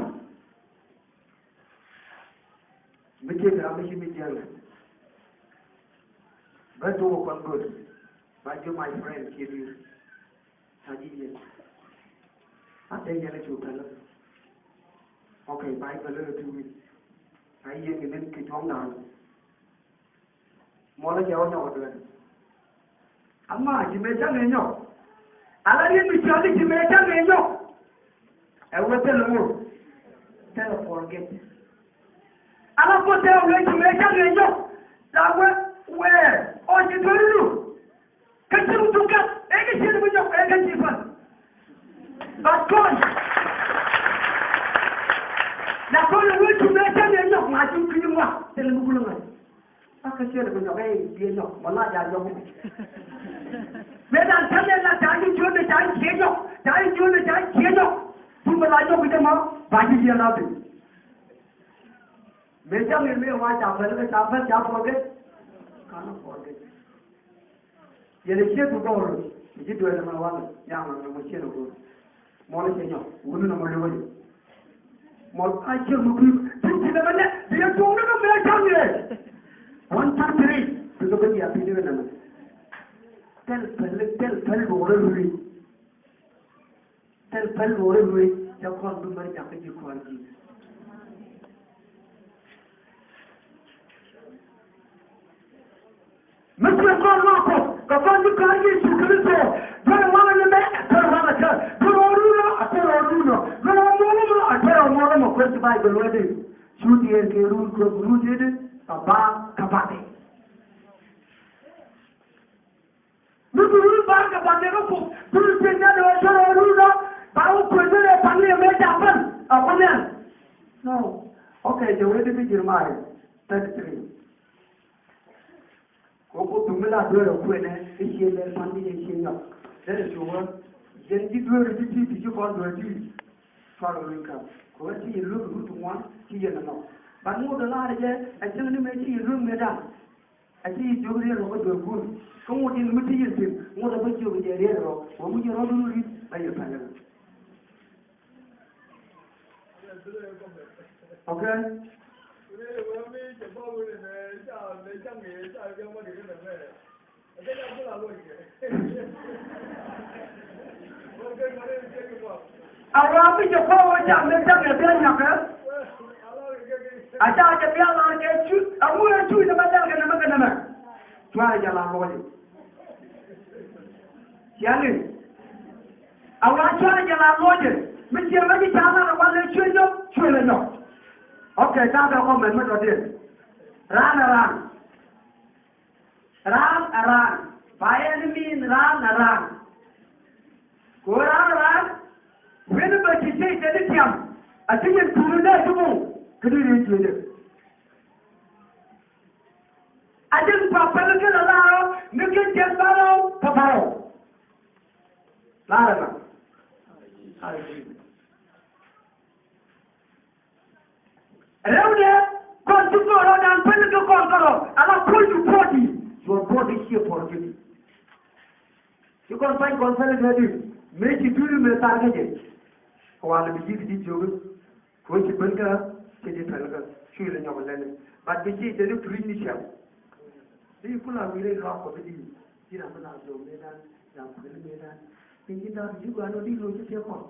Mi ciek ram mi ci mi jiɛn lɛ. Bä thok kɔn göl. Ba ji̱ my friend kiɛ di̱i̱r. Ca ji̱ jiɛn. A te yɛn a cu pɛlä. Okay, ba ji̱ pɛlä lɛ two weeks. Ca ji̱ jiɛn kɛ nen kɛ cuɔ̱ŋ da̱a̱n. Muɔlä cɛ wä nyɔk ɛ duel. Ama ci mëë cäŋ ëë nyɔk. Ala riet mi cɔl i̱ ci mëë cäŋ ëë nyɔk. Ɛ wee thilɛ ŋu. Thilɛ forget. Ala kuoth tëë wee ci mëë cäŋ ëë nyɔk. La wee wee ɔ ci duel i̱ nu. Kä ci rut thuk kɛl ëë kɛ ciet mi nyɔk ëë kɛ ci päl. But kɔn la kɔn la wee ci mëë cäŋ ëë nyɔk ŋa̱c ci kui̱ ŋuak thilɛ mi gulä ŋa̱c. Kä ciɛ lɛ bi nyɔk ɛ biɛ nyɔk mɔ la ja nyɔk. Mëë dan tɛmɛ la ca ji̱ jiön ni ca ji̱ ciɛ nyɔk ca ji̱ jiön ni ca ji̱ ciɛ nyɔk. Tun bɛ la nyɔk bi jɛ mɔ ba ji̱ jiɛ la bi. Mëë ca ŋi̱n mëë wa ca pɛl kɛ ca pɛl ca forget. Ka na forget. Yɛn a ciek bi gɔɔr loc mi ci duɛl ɛmɛ walɛ nyaŋ ɛmɛ mɔ ciek a go̱o̱r. Mɔl cɛ nyɔk wuni nɔmɔ liwä jɛ. Mɔl a ciek mi kui̱ ti ti nɛmɛ nɛ bi yɛ tuɔɔk ni mi mɛ cam yɛ. One, two, three. Ti kɛ ben yɛ piny ni kɛ nɛmɛ. Thil päl, thil päl bi wä rɛ lui̱. Thil päl luɔ̱ɔ̱r in wec cɛ kɔn bi mär jakä ji̱ kɔaar ji̱. Mi Kɔn luaak Kuɔth kɛ kɔn ti kɔn Yecu Kritho. Duer walɛ ni mɛ, a duer walɛ kɛ. Duer rɔ run rɔ, a duer rɔ run rɔ. Duer rɔ muɔlɔ mɔ, a duer rɔ muɔlɔ mɔ. Kueth ti Bayböl wee di. Cu diɛɛr kɛ run Kuɔth, run ti di, a ba kä ba di. Mi bi run bar kɛ ba kɛ kä Kuoth, bi run piɛny ni a dee wä duer rɔ run rɔ, ba wä kueth ni rɛ pan ni mɛ ca pɛn, a kuoth ni an. No. Okay, jɛ wee di bi Jeremiah thirty-three. Kɛ ɣöö Kuoth thuk mi la dueer ɛ kuënɛ i̱ ciɛ lɛl pa̱n ti jɛ ciɛ nyɔk. Derɛ cu wä yɛn ji̱ dueer ji̱ ti̱i̱ ti ci kɔn dueer ti̱i̱. Cuarɛ wä luny kap kɛ ɣöö ci yɛn luek rut ti ŋuan ci yɛn ɛ nhɔk. Bat ŋot ɛ la̱rä jɛ ɛ cäŋ ni mëë ci yɛn luek mëëdan. Ɛ ci yɛn jiök riet rɔ kä dueer guur. Kä ŋot yɛn mi ti yɛn thi̱n ŋot ɛ bä jiök jɛ riet rɔ wä mi jɛ rɔ̱dun ri̱t bä yɛ pɛlɛ. Okay. A wa mi jɛ kɔn wä jam ni jam ni bia nyakɛ. A ca jɛ bia lar kɛ cu a ŋu ɛ cu ni ma lɛl kɛ nɛmɛ kɛ nɛmɛ. Cuarɛ jɛ la lɔcɛ. Ciaŋ in. A wa cuarɛ jɛ la lɔcɛ. Mi ciɛ mɛ ci ca lar a wa lɛ cuɛ nyɔk cuɛ lɛ nyɔk. Okay, ta bɛ kɔ mɛn mi tɔ diɛ. Raan a raan. Raan a raan. Ba yɛn min raan a raan. Ko raan a raan. Wen bɛ ci cey tɛ di tiam. A ti yɛn tuuri dee ti mu. Kɛ di ri jiɛ dee. A jɛn pa pɛl kɛn a laarɔ ni kɛn jɛn barɔ pa barɔ. Laarɛ na. Rɛwdɛ kɔn ti gɔɔrɔ dan pɛl kɛ kɔn kɔrɔ a la puɔl ju puɔti. Your body shape for you. Ci kɔn pany kɔn pɛl kɛ di mëë ci duuri mëë thaar kä jɛ. Kɛ wal bi ji̱ di jiök. Kɛ ɣöö ci ben kä cɛ ji̱ päl kä cuël ɛ nyɔk ɛ lɛn ɛ. But bi ci jɛ ni preach ni cɛm. Di kula wi̱i̱ rɛy luaak Kuɔth di ji̱ ram mi la jɔw mëëdan ram kuël mëëdan. Ni ji̱ ram ji̱ gɔaa ni di lo̱c ci tiɛk kɔn.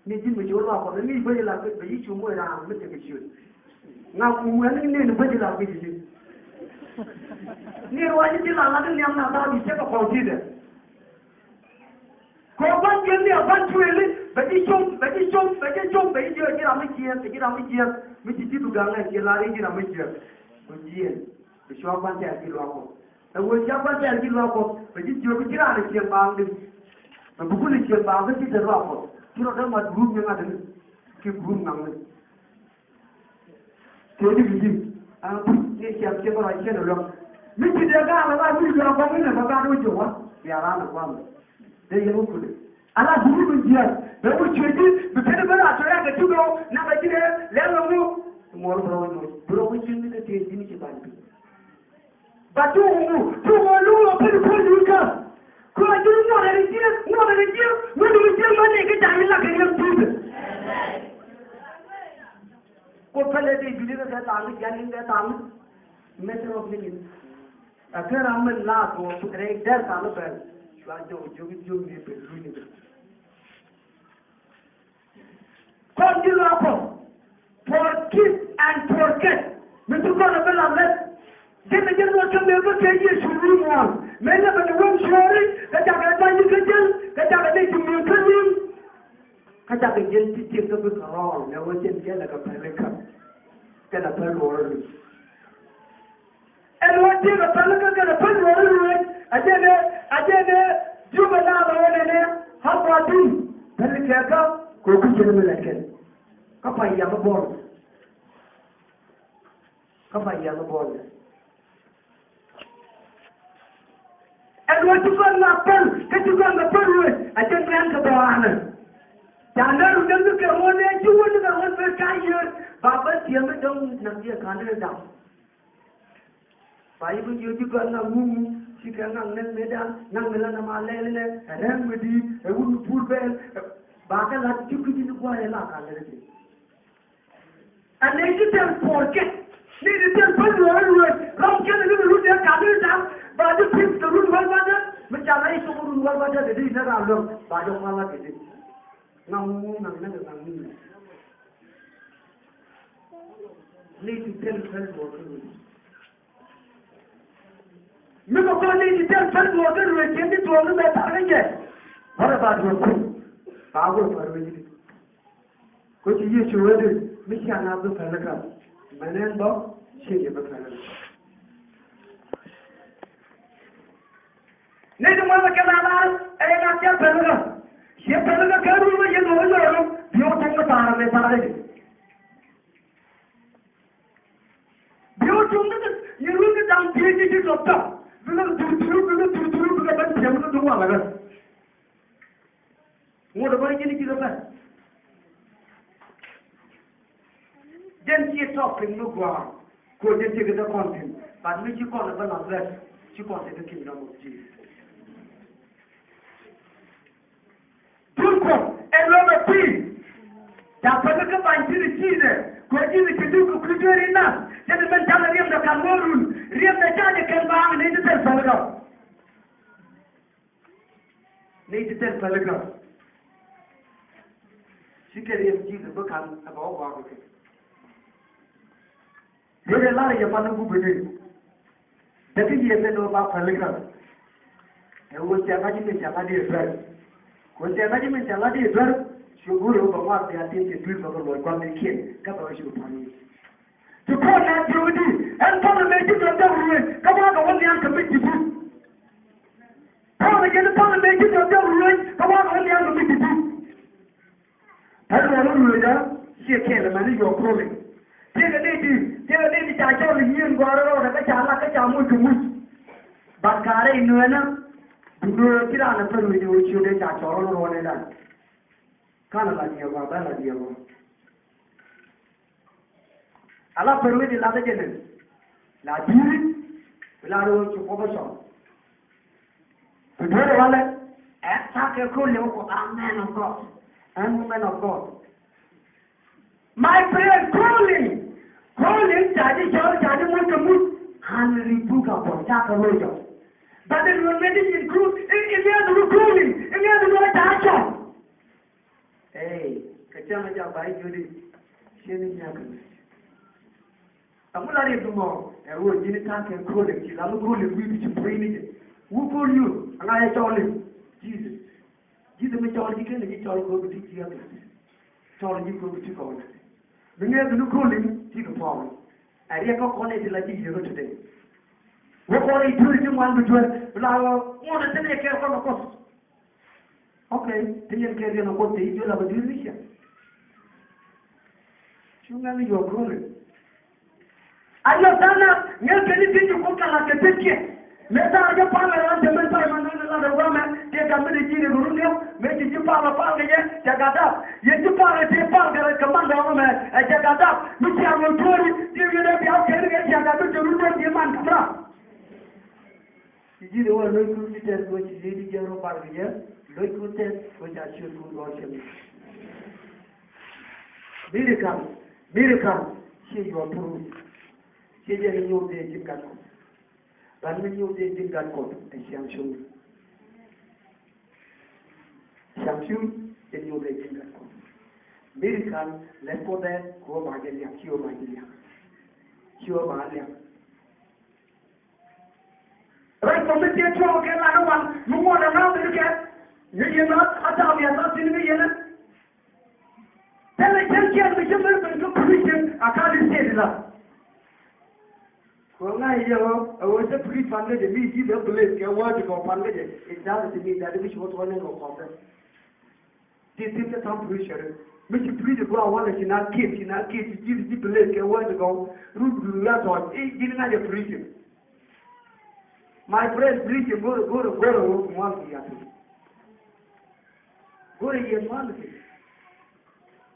Ni ji̱ mi ci wä luaak Kuɔth ni bä ji̱ la bä ji̱ cu moc ram mi tekɛ ciöt. Ŋa ku wɛn ni nen bä ji̱ la bä ji̱ ji̱. Ni ruac ji̱ la la di niam na ba bi cɛ kɛ kɔn ti dɛ. Kɛ ɣöö gua̱n jiäkni a gua̱n tuëëli bɛ ji̱ com, bɛ ji̱ com, bɛ ji̱ com, bɛ ji̱ jiök, ji̱ ram mi jiääk, ji̱ ram mi jiääk. Mi ci ji̱ bi gaŋ ɛ jiɛ lar i̱ ji̱ ram mi jiääk. Bɛ jiɛɛn bɛ cua gua̱n tɛɛr ji̱ luaak Kuɔth. Ɛ ɣöö cia gua̱n tɛɛr ji̱ luaak Kuɔth bɛ ji̱ jiök ji̱ raan ɛ cieŋ baaŋ di. Bɛ bi kun ɛ cieŋ baaŋ kä ji̱ te luaak Kuɔth ci rɔ dee mat gurup nyin ŋa̱t ni. Ki gurup ŋa̱t ni. Tëë di bi ji̱ a puc ni ciɛm ciɛm rɔ ciɛn luäŋ. Mi ci dee ga̱a̱k la mi luäŋ kɔŋ inɛ bä ga̱a̱k wä ji̱ wä bia raan ɛ gua̱a̱k mɛ. Dee yɛn wä kulɛ a la buru mi jiɛɛk bɛ wä cuɛ ji̱ bi pɛn bä la tɔ̱ ya kɛ cuk rɔ na bɛ ji̱ dee lɛl rɔ ŋu. Muɔr bi rɔ wä nyuɔc bi rɔ wä ji̱ ni dee tëë ji̱ ni ci ba̱ny bi. Ba tuuk ŋu tuuk ŋu luŋ rɔ pɛn puɔ̱ny luŋ kä. Kua ji̱ ŋuɔt rɛ ji̱ ŋuɔt rɛ ji̱ ŋuɔt rɛ ji̱ mɛ ni kɛ ja̱ ni la kɛ yɛn tuuk. Ko pɛlɛ dee juli kɛ kɛ thaŋ kɛ jiani kɛ thaŋ. Mɛtɛ rɔ kɛ ni. A kɛ ram mɛn la tuɔ rɛ dɛr thaŋ bɛl. Cua jɔw jiök jiök ni bɛ luny ni bɛ. Kɔn ji̱ luaak Kuɔth. Forgive and forget. Mi ti kɔn a bi la mɛt. Jɛn a jɛn luɔt kä mëë bä kɛ Yecu wi̱i̱ muɔ̱ɔ̱n. Mëë lɛ bɛ ni wän cuɔɔri kɛ cakɛ ba̱ny kä jäl kɛ cakɛ dee ci mi̱i̱ kä ni̱i̱m. Kä cakɛ jɛn ti tiek kä bi kɛ rɔɔl lɛ wä jɛn jɛn lɛ kɛ päl ikä. Kɛn a päl luɔr ri. Ɛn wä tiek a päl kä kɛn a päl luɔr ri wec a jɛn ɛ a jɛn ɛ jiök a naath a wä nɛnɛ. Hap wa thin päl kɛ kä kɛ wä kä cɛn mi lɛt kɛn. Kä pa yam a bɔl. Kä pa yam a bɔl. Ɛn ɣöö ci kɔn ŋa päl kä ci kɔn kɛ päl wec a cɛ ŋɛn kɛ bɔaanɛ. Ca nɛr ru däŋ kɛ ŋuɔ̱n ɛ ci wä ni kɛ ŋuɔ̱n bɛ ka yiëër ba bä tiɛm mi dɔ̱ŋ naŋ diɛ ka̱n ni dam. Ba yi bi jiök ji̱ gɔaa ŋa̱k ŋuŋ ci kɛ ŋa̱k näk mëëdan ŋa̱k mi la nɛma lɛl inɛ ɛ rɛm mi di̱i̱t ɛ wut mi pur bɛɛl. Ba kɛ la̱t ji̱ kui̱c in gua̱a̱c ɛ la ka̱n ni dee. Ɛ nɛy ti thil puɔ̱ɔ̱r kɛ ni ti thil päl luɔ̱ɔ̱r luɔ̱ɔ̱r ram kɛn ni run dee ka̱n ni da̱ŋ ba ji̱ pi̱th kɛ run wäl bädäk mi ca la i̱ cok run wäl bädäk kɛ di nɛ ran luäŋ ba jɛ kua̱l la kɛ di. Ŋa̱ŋ ŋuŋ ŋa̱ŋ näk ŋa̱ŋ ŋuŋ. Ni ti thil päl luɔ̱ɔ̱r kɛ run. Mi kɛ kɔn ni ti tɛl päl duɔ̱ɔ̱r kä ruëëc cien ti tuɔɔk ni mɛ tharkɛ jɛ. What about your food? Ba wä päl ruëëc ni. Kä ci Yecu wee di mi cia ŋa̱th bi päl kä. Mɛn ɛn bä ci yɛ bi päl kä. Ni ti ŋuan kɛ la lar ɛ ŋa̱th cɛ päl kä. Ciɛ päl kä kɛ ruëëc wä yɛn wä lɔr bi wä tuŋ mi thaar mɛ tharkɛ jɛ. Bi wä cuŋ ni kɛ, ni ruun kɛ da̱ŋ pi̱i̱ ji̱ ji̱ lɔk tɔ̱. Bikɛ dhurthuru, bikɛ dhurthuru, bikɛ ben piɛm ni duŋ walɛ kɛ. Ŋot ɛ bä ji̱ ni ji̱ kɛ ben. Jɛn ci topic mi gua̱a̱. Kɛ jɛn ci kɛ dee kɔn thi̱n. But mi ci kɔn ɛ bä la dress, ci kɔn te kɛ kingdom of Jesus. Duŋ Kuɔth ɛ luɔmɛ kui̱. Ca päl kä bany ti ni Ji̱thɛ kɛ ji̱ ni ci duŋ kɛ kui̱ dueeri nath. Cɛ ti mɛn canɛ riɛmdɛ ka̱n wä run. Riɛmdɛ ca jɛ kɛn baaŋ ni ti thil päl kä. Ni ti thil päl kä. Ci kɛ riɛm Ji̱thɛ bä ka̱n ɛ bɛ wä gua̱a̱k kɛ. Riet ɛ lar yɛ pan ni gup ni. Däk kä yiëë kɛ ni wä ba päl kä. Ɛ wä cɛ ŋa̱c mi cɛ ŋa̱c di duer. Kɛ wä cɛ ŋa̱c mi cɛ ŋa̱c di duer. Cu go̱o̱r ɛ wä bɛ ŋɔak bia tin cɛ dui̱r bɛ kɛ luɔc gua̱n ni kiɛn kä bɛ wä cu pa̱n ni. Ti puɔ̱n na diöök di ɛn puɔ̱n ɛmɛ ji̱ tɔ̱ däk ruëëc kä wa̱a̱ kɛ wä nhiam kɛ mi ji̱ dui̱r. Puɔ̱n ɛ jɛn puɔ̱n ɛmɛ ji̱ tɔ̱ däk ruëëc kä wa̱a̱ kɛ wä nhiam kɛ mi ji̱ dui̱r. Pɛn ruɔ̱n ruëëcä ciɛ kɛɛl ɛmɛni your calling. Tiekɛ ni di, tiekɛ ni di ca cɔl i̱ nyieen gɔ̱a̱r rɔɔdɛ kä ca lak kä ca muc kɛ muc. Bat kaarɛ inuɛnä. Duundä ci raan ɛ pär wi̱c ɛ wä ciötdɛ ca cɔl rɔɔdɛ ruɔ̱nɛ dan. Kanɛ la diɛɛk gɔaa bɛ la diɛɛk gɔaa. Ala pär wi̱c i̱ lathä jɛ nɛn la di̱i̱t. Bi la ro̱o̱ ci kɔpä cɔl. Bi duer walɛ. Ɛ ta̱a̱ kɛ ko̱l yɛ wä kɔ a man of God. Ɛn woman of God. My prayer calling. Calling ca ji̱ cɔl ca ji̱ muc kɛ muc. Unrebukable ca kɛ loc jɔk. But in when many in group in the other calling in the other way ca cɔl. Ey, kɛ cäŋ a jak ba i̱ jiöt i̱ cien i̱ nyak kɛ mec. Ɛŋu la riɛk duŋ ɔ ɛ ɣöö ji̱n i̱ ta̱a̱ kɛ ko̱o̱lɛ ci la mi ko̱o̱lɛ wi̱i̱ ti ci puɔ̱nyni jɛ. Wu ko̱o̱l yio̱o̱ aŋa yɛ cɔɔl i̱ Jesus. Jesus mi cɔɔl ji̱ kɛn i̱ ji̱ cɔɔl ko̱o̱l bi ti jiääk la. Cɔɔl ji̱ ko̱o̱l bi ti kɔɔl la. Mi ŋɛɛth ni ko̱o̱l i̱ ti kɛ puɔ̱ɔ̱k. Ɛ riɛk kä kɔn i̱ ti la ji̱ yiëë kä today. Wä kɔn i̱ dueer ji̱ ŋuan bi dueer bi la ɣöö ŋuɔ̱t i̱ thi̱n i̱ kɛɛr kɔn i̱ Kuoth. Ok, ti yɛn kɛ riɛn a Kuoth te i̱ juɔl a bɛ dui̱r ni ciɛ. Cu ŋɛn i̱ yuɔk ro̱l i̱ a yɔ tha̱a̱ŋ na ŋɛn kɛ ni ti ju Kuoth kɛ la̱t kɛ tet kiɛ. Mëë tha̱a̱ŋ jɛ pal ɛ ran te mɛn pay man nɔn ɛ lat ɛ wamɛ tëë gat mi te ji̱ rɛ kɛ run niɔk mëë ci ji̱ pal ɛ pal kɛ jɛ cɛ gat dap. Yɛn ji̱ pal ɛ tëë pal kɛ rɛ kɛ man dɔɔŋ ɛmɛ ɛ cɛ gat dap. Mi ciaŋ wä tuɔɔri ti wi̱i̱ dee bia kɛ ri kɛ cɛ gat mi te run niɔk ti man ka̱m ram. Ci ji̱ ri wä lo̱ckun ti tɛth kɛ ci li̱i̱t i̱ jiɛn rɔ pal kɛ jɛ lo̱ckun tɛth kɛ ca ciötkun gɔ̱r cɛ mi. Miracle, miracle, ci yuɔp through. Ci jɛ ni nyuɔp dee ji̱n gat Kuɔth. Ban mi nyuɔp dee ji̱n gat Kuɔth ɛ ciaŋ cuŋ. Ciaŋ cuŋ jɛ nyuɔp dee ji̱n gat Kuɔth. Miracle lɛt Kuɔth ɛ kɛ wä ba jɛ liak ci wä ba jɛ liak. Ci wä ba liak. Rɛy kɔm mi tiee tuɔɔk kɛ lan wan mi ŋuɔt ɛ ŋa̱th in kɛ. Ni yɛn a thaam yɛn a thin ni yɛn ɛ. Thilɛ cäŋ ciɛn mi ci mi ben kä Christian a ka di state la. Kɛ ŋa̱c yɛ ɣöö ɛ ɣöö cä preach pan kä jɛ mi ji̱ dee blame kɛ word kɛ pan kä jɛ. It doesn't mean that mi ci wä tuɔɔk ni kɛ kɔm dee. Ti ti ti tam preacher. Mi ci preach gua wala ci na kid ci na kid ci ji̱ ji̱ believe kɛ word gɔw. Rut rut ya tɔc i̱ ji̱ ŋa̱c a preacher. My friend preacher go̱rɛ go̱rɛ go̱rɛ wä mual ki yapi. Go̱rɛ yɛ mual ki.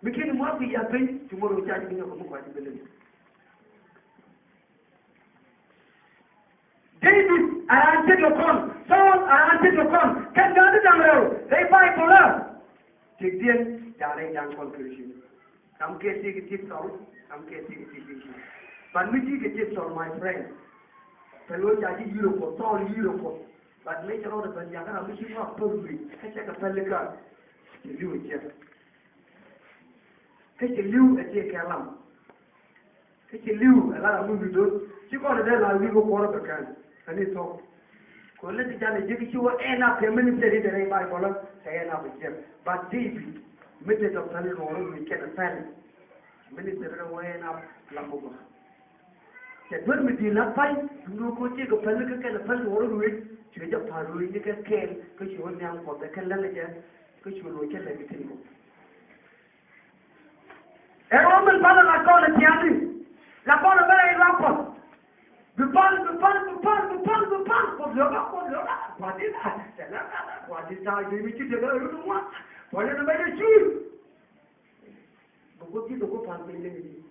Mi kin mual ki yapi ci mor ca ci bi nyɔk mi kua ci believe. David a raan cik lɔ kɔn, Saul a raan cik lɔ kɔn, kɛn gaat ti da̱ŋ rɛw rɛy Baibol ɛ. Tik diɛn ja̱a̱n rɛy ja̱a̱n kɔn Christian. Kam kɛ tik tik Saul, kam kɛ tik tik Christian. But mi tik tik Saul, my friend. Pɛl wä ca ji̱ yiro kɔ, Saul yiro kɔ. But mi cɛ rɔɔdɛ ben jakä ram mi ci kɔn a päl wi̱i̱ kä cɛ kɛ päl ikä. Ci li̱w i̱ ciɛ. Kä ci li̱w ɛ ciɛ kɛ lam. Kä ci li̱w ɛ la ram mi wi̱i̱ do̱r ci kɔn ɛ dee la wi̱i̱ wä kuɔrä bɛ kɛn. Ani thok. Kɛ lät ti canɛ jek ci wä ɛn ap kɛ ministry ti rɛy Baibol kɛ ɛn ap jek. But David mi te kɛ päl luɔr wi̱i̱ kɛn päl ministry ti wä ɛn ap lam bä gɔaa. Cɛ duer mi di̱i̱t la pay duundɛ kɛ ci kɛ päl kɛ kɛn päl luɔr wi̱i̱ cuɛ jɛ pa̱r wi̱i̱ ni kɛ kɛɛl kä cuɛ wä nhiam Kuɔth kɛ läŋ jɛ kä cuɛ luɔc kɛ lɛk kɛ tin kɔ. Ɛ ɣöö min palä la kɔn ɛ tia̱a̱ni la kɔn ɛ bä rɛy luaak Kuɔth. Bi pal, bi pal, bi pal, bi pal, bi pal. Kuɔth luɔk a, Kuɔth luɔk a. Kuɔth in a tɛn a tɛn a Kuɔth in ta̱a̱ ji̱ mi ci tɛn a rut ŋuan. Kuɔth in a bɛ jɛ cuy. Bi Kuoth ji̱ bi Kuoth pal piny leny ji̱.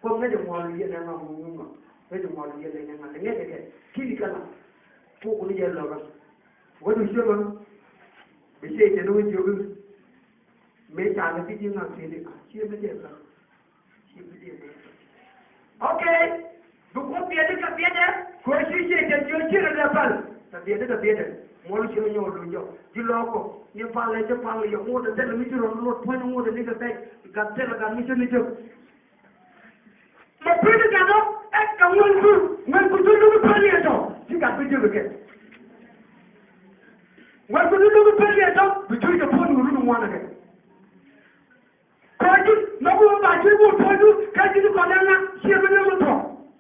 Kuoth ŋäcɛ muɔl yɛn ɛŋa ŋuŋ ŋuŋ ŋa. Ŋäcɛ muɔl yɛn ɛŋa ŋuŋ ŋuŋ ŋa. Ŋäcɛ kɛ ki̱ni kɛ la. Kuɔth kuni jɛ lɔkä. Wä du ciömä. Bi ciɛ jɛ ni wä jiök i̱ mëë ca ni bi ji̱ ŋa̱k ti̱i̱ni a ciɛ mi jɛ kä. Ciɛ mi jɛ kä. Okay. Bi Kuoth biɛt ni kɛ biɛtdɛ kɛ ɣöö ci ciɛ jɛ jiök ciɛ rɛ dee päl. Kɛ biɛt ni kɛ biɛtdɛ muɔl ci rɔ nyɔk luny jɔk ji̱ lɔɔk kɔ ni pal lɛ ci pal lɛ yɛ ŋot ɛ thilɛ mi ci rɔ luɔt puɔ̱ny ŋot ɛ ni kɛ bɛc. Gat thilɛ gat mi ci ni jök. Mɛ pi̱i̱ni gatdɔ ɛ kɛ ŋuɛ̈nku, ŋuɛ̈nku ti luk i̱ päl yɛ tɔ ci gat bi jiök kɛ. Ŋuɛ̈nku ti luk i̱ päl yɛ tɔ bi cuc kɛ puɔ̱ny wurun ŋuan kɛ. Kɔc ji̱ mɛ wur ba cuc wur puɔ̱nydu kä ji̱ ti kɔn ɛŋa ciɛ bi ni wur tɔ.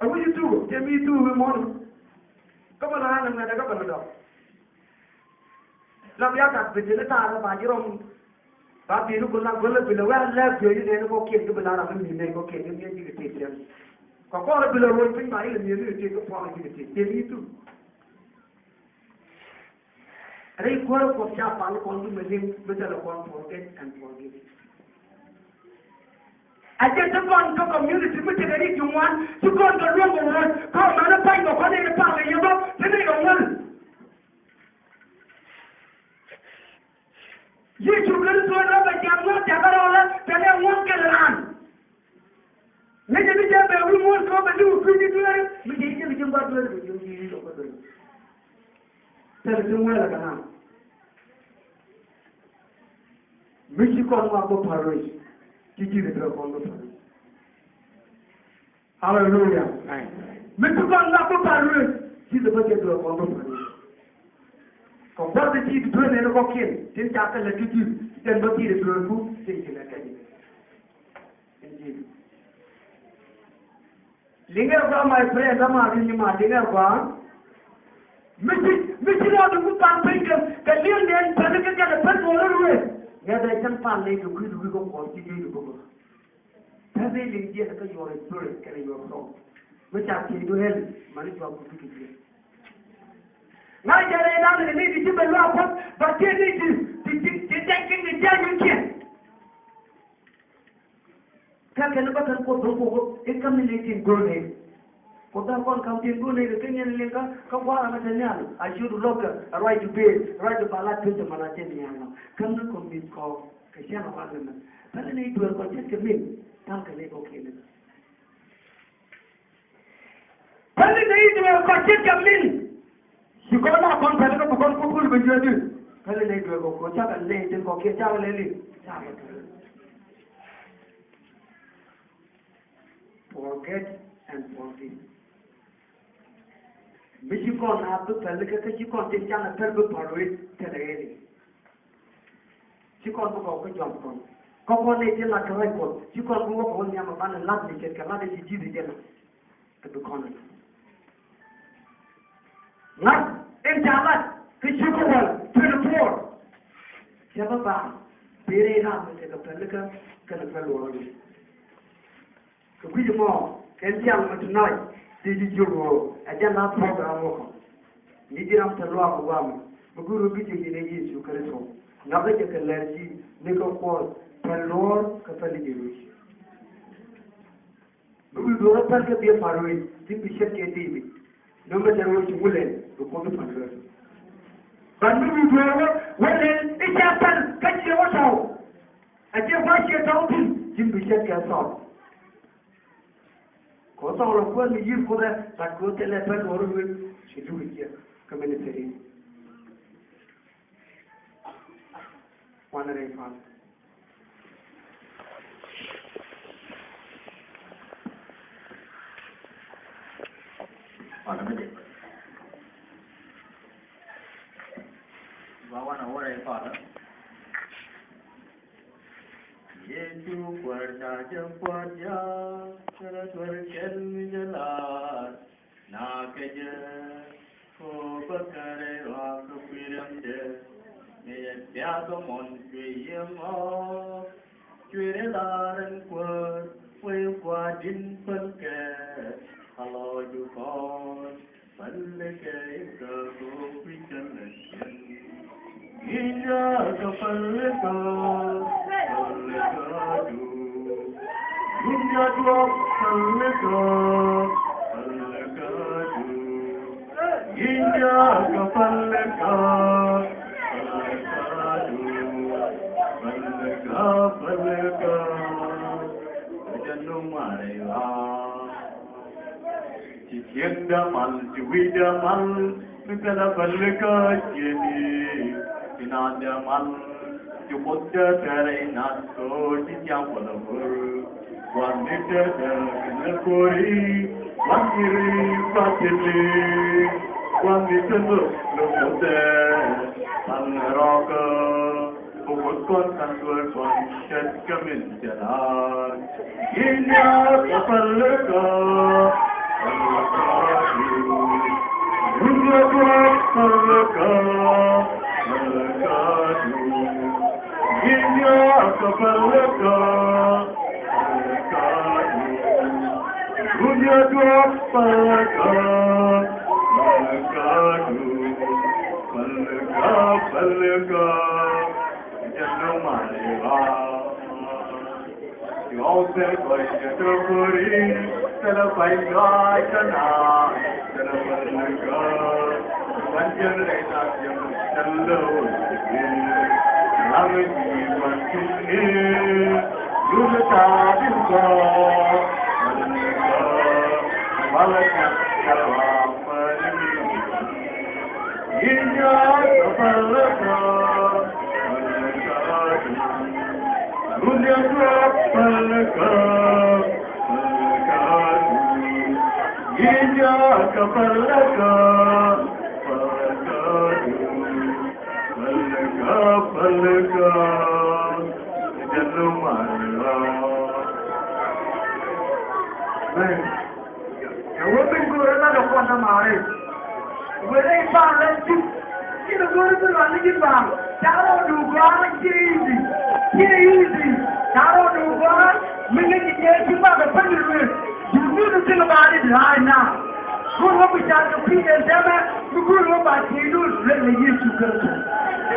Ɛ wi̱c i̱ thuk cɛ mi thuk i̱ muɔ̱n. Kä bä la ɣän ɛmɛ dɛ kä bä la dɔk. La bia gat bi thil i̱ ta̱a̱ kä ba ji̱ rɔm. Ba bi̱i̱ni ku la go̱l la bi la wee a lɛɛk dueeni nɛɛni kɔkiɛn kä bi la ram mi mi̱i̱n nɛɛni kɔkiɛn kä mi̱i̱n ji̱ kɛ tëë tiɛm. Kɛ kɔrɛ bi la ruɔ̱n piny ba ilɛ mi̱i̱n ni kɛ tëë kä puɔ̱k ji̱ kɛ tëë tiɛm i̱ thuk. Rɛy kuäärä Kuɔth ca pal kɔn bi mi liŋ mi thilɛ kɔn forget and forgive. A jɛ ti kɔn kä community mi tekɛ rik ti ŋuan ti kɔn kɛ luɔ̱ŋ kɛ wuɔ̱c kä mɛn pany kɛ kɔn in pal kɛ yɛ bä ti ni kɛ ŋuan. Yecu Kritho rɔ bɛ jam ŋuɔ̱t jakä rɔɔdɛ tɛnɛ ŋuɔ̱t kɛl raan. Ŋäcɛ ni jɛ bɛ wi̱i̱ muɔ̱t kɛ wä bɛ li̱w kui̱ ni dueeri mi jɛ ji̱ ji̱ gua̱th dueeri bɛ ji̱ ji̱ ji̱ jɔk kä dueeri. Thilɛ ti ŋuɛl ɛ kɛ naaŋ. Mi ci kɔn ŋuak bä pa̱r ruec ci ji̱ ri dueer kɔn bä pa̱r ruec. Haleluya. Amen. Mi ti kɔn ŋuak bä pa̱r ruec ci ti bä jɛ dueer kɔn bä pa̱r ruec. Kɛ gua̱th ti ti dueer nɛn kɔkiɛn tin ca kɛ lɛ ti ti den bä ti ri dueerku tin ci lɛ kɛ ji̱. Liŋɛ gɔaa my friend, ama ki nyi ma liŋɛ gɔaa. Mi ci, mi ci rɔɔdu ku paŋ piny kɛ, kɛ liŋ nɛn päni kɛ kɛnɛ pän wä rɔ ruëë. Ŋɛ bɛ cäŋ pal nɛy kɛ kui̱du wi̱i̱ kä kuɔth ci nɛy du bä bä. Pän nɛy liŋ jiɛn kä your spirit kɛnɛ your soul. Mi ca kiɛc du hɛl mani jɔak ku bikɛ jiɛn. Ŋa̱c jɛ rɛy da̱ŋ ni di ci bɛ luaak kuɔth ba tiee ni di, di, di, di tɛk kiŋ di jiac ni kiɛn. Kä kɛn bä kɛn Kuoth bä Kuoth i̱ kam ni liŋ tin go̱o̱r nɛy. Kuoth bä kɔn kam tin go̱o̱r nɛy kɛ kɛ nyɛn liŋ kä, kä gua̱a̱r ɛmɛ te nhial. A ciöt lɔkä, a ruac ti bëë, a ruac ti bala tuc ɛmɛ na te nhial nɔ. Kam ni kɔn mi̱th kɔɔk kɛ cɛn a ruac ɛmɛ. Päli nɛy dueer kɔn ce̱tkɛ min, ta̱a̱ kɛ nɛy kɔ̱kiɛn. Päli nɛy dueer kɔn ce̱tkɛ min. Ci kɔn la kɔn päli kä bi kɔn Kuoth kul bi jiöt di. Päli nɛy dueer kɔ Kuoth cakɛ nɛy tin kɔ̱kiɛn cakɛ lɛli. Cakɛ päli. Forget and forgive. Mi ci kɔn a bi päli kä, kä ci kɔn tin canɛ päl bi pa̱r wec thilɛ ɣɛli. Ci kɔn bi gɔw kä juam kɔn. Kä kɔn nɛy tin lat kɛ ruac Kuɔth ci kɔn bi wä kɛ wä nhiam a banɛ lat ni ce̱tkɛ lat in ci ji̱th jɛ lat. Kɛ bi kɔn ŋa̱c in ca lat kɛ ci kɛ wäl twenty four. Cɛ bä baaŋ bi rɛy ram mi tekɛ pälikä kɛnɛ päl luɔrä mi. Kɛ kui̱c ɛmɔ kɛn ciaŋ mi ti nac di ji̱ jiök ɣöö ɛ jɛn la program wä kɔn. Ni ji̱ ram te luaak ɛ guamɛ mi go̱o̱r ɣöö bi jiök ji̱ ni Yecu Kritho. Nhɔakɛ jɛ kɛ lɛr ji̱ ni kɛ kuɔth päl luɔr kɛ päl ji̱ ruec. Mi wi̱i̱ duɔ̱ɔ̱r ɛ päl kä biɛ pa̱r wec ji̱n bi ce̱tkɛ David. Nömɛ tɛr wec ci wulɛn bi Kuoth i̱ päl wec. But mi wi̱i̱ duɔ̱ɔ̱r wä wä lɛl i̱ cɛ päl kä ciɛ wä tɔ̱w. A ciɛ kua̱r ciɛ tɔ̱w thi̱n ji̱n bi ce̱tkɛ Thɔɔl. Kɛ wä Thɔɔl ɛ kuäär mi yi̱r Kuoth ɛ, but kɛ wä thilɛ päl duɔ̱ɔ̱r wec ci luk i̱ ciɛ kä ministry. Wanɛ rɛy pal. Wanɛ mi dee. Yecu kuäär ca jɛ puɔ̱t ja̱a̱k, kɛnɛ tuär kɛl mi jɛ la̱r. Na kɛ jɛ ko bä kärɛ ɣɔak kɛ kui̱ riɛmdɛ. Mi yɛ thia̱k kɛ mɔn cuɛ yiëë ŋɔ̱ɔ̱k. Cuɛ rɛ la̱r ɛn kuäär wee kua̱r di̱n päl kɛ a lɔc kɔn. Päl kɛ ikä ko kui̱ kɛ lɛ cien. Inja ka pälkä, pälkä du. Inja duɔ̱p pälkä, pälkä du. Inja ka pälkä, pälkä du. Pälkä, pälkä. Jɛ nu mari wa. Ci ciekdä mal, ci wi̱cdä mal, mi thilɛ pälikä cieni. Ci naandä mal, ci kuothdä tɛrɛ inan ko ci ciaŋ kuɔlä wur. Gua̱n ni tɛtɛ kɛnɛ kori, gua̱n ni ri patili, gua̱n ni tɛtɛ lukutɛ, pal rɔkä. Bukut kɔn kan duer kɔn chet kamin jalar. Inja ka pälkä, pälkä du. Inja ka pälkä, pälkä du. Inja ka pälkä, pälkä du. Inja ka pälkä, pälkä du. Pälkä, pälkä. Jɛ nu mari wa. Yɔw thil kɔc jɛ tokori, thilɛ pay jɔac kɛ na, thilɛ pälkä. Wan jɛn rɛy na jɛn thilɛ wä. Lam ji̱ wan tuni, lul ta din kɔ. Pälkä, pälkä, pälkä. Inja ka pälkä, pälkä du. Inja ka pälkä, pälkä du. Inja ka pälkä, pälkä du. Pälkä, pälkä. Jɛ nu mari wa. Amen. Ɛ wä bin go̱o̱rä la dɔ̱ kuɔn dämaari. Wëë rɛy pa̱a̱r lɛ ji̱. Ji̱n ɛ go̱o̱rä bi lua̱ŋ ni ji̱n ba̱a̱ŋ. Ca rɔɔdu gɔ̱a̱r ji̱ i̱ i̱di. Ji̱ i̱ i̱di. Ca rɔɔdu gɔ̱a̱r mi ŋäc ji̱ jɛ ji̱ bak ɛ päny ruëëk. Duut ni du thil ba̱a̱r i̱di ra̱a̱c na. Go̱o̱r wä bi car kɛ kui̱ den tɛmɛ. Mi go̱o̱r wä ba tieydu rɛy lɛ Yecu Kritho.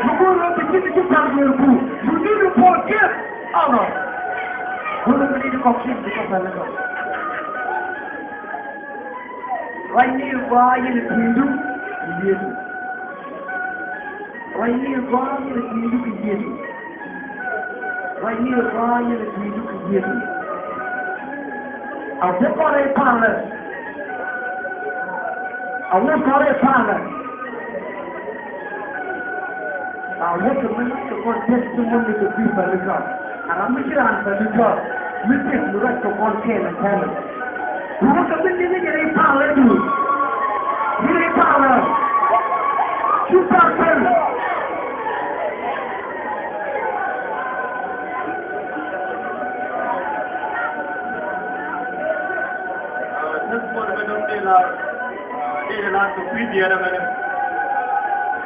Mi go̱o̱r wä bi ji̱n ji̱ pal dueerku. Duut ni du puɔl kiɛth. Ɔlɔ. Wun mi ni di kɔk kin di kɔk bɛ lɛ kɔk. Ruacni gɔaa yɛn ɛ ti̱i̱du kɛ Yecu. Ruacni gɔaa yɛn ɛ ti̱i̱du kɛ Yecu. Ruacni gɔaa yɛn ɛ ti̱i̱du kɛ Yecu. A wä kɔn rɛy palä. A wä kɔn rɛy palä. Ba wä kɛ mi kɛ kɔn testimony kɛ kui̱ pälikä. A ram mi ci raan pälikä mi tëk mi ruac kɛ kɔn kɛɛl ɛ tɛmɛ. Wä kɛ mi liŋ jɛ rɛy palä du. Jɛ rɛy palä. Cu pal päl. Testimony mi dɔ̱ŋ dee lar, dee lar kɛ kui̱ diɛɛr ɛmɛnɛ.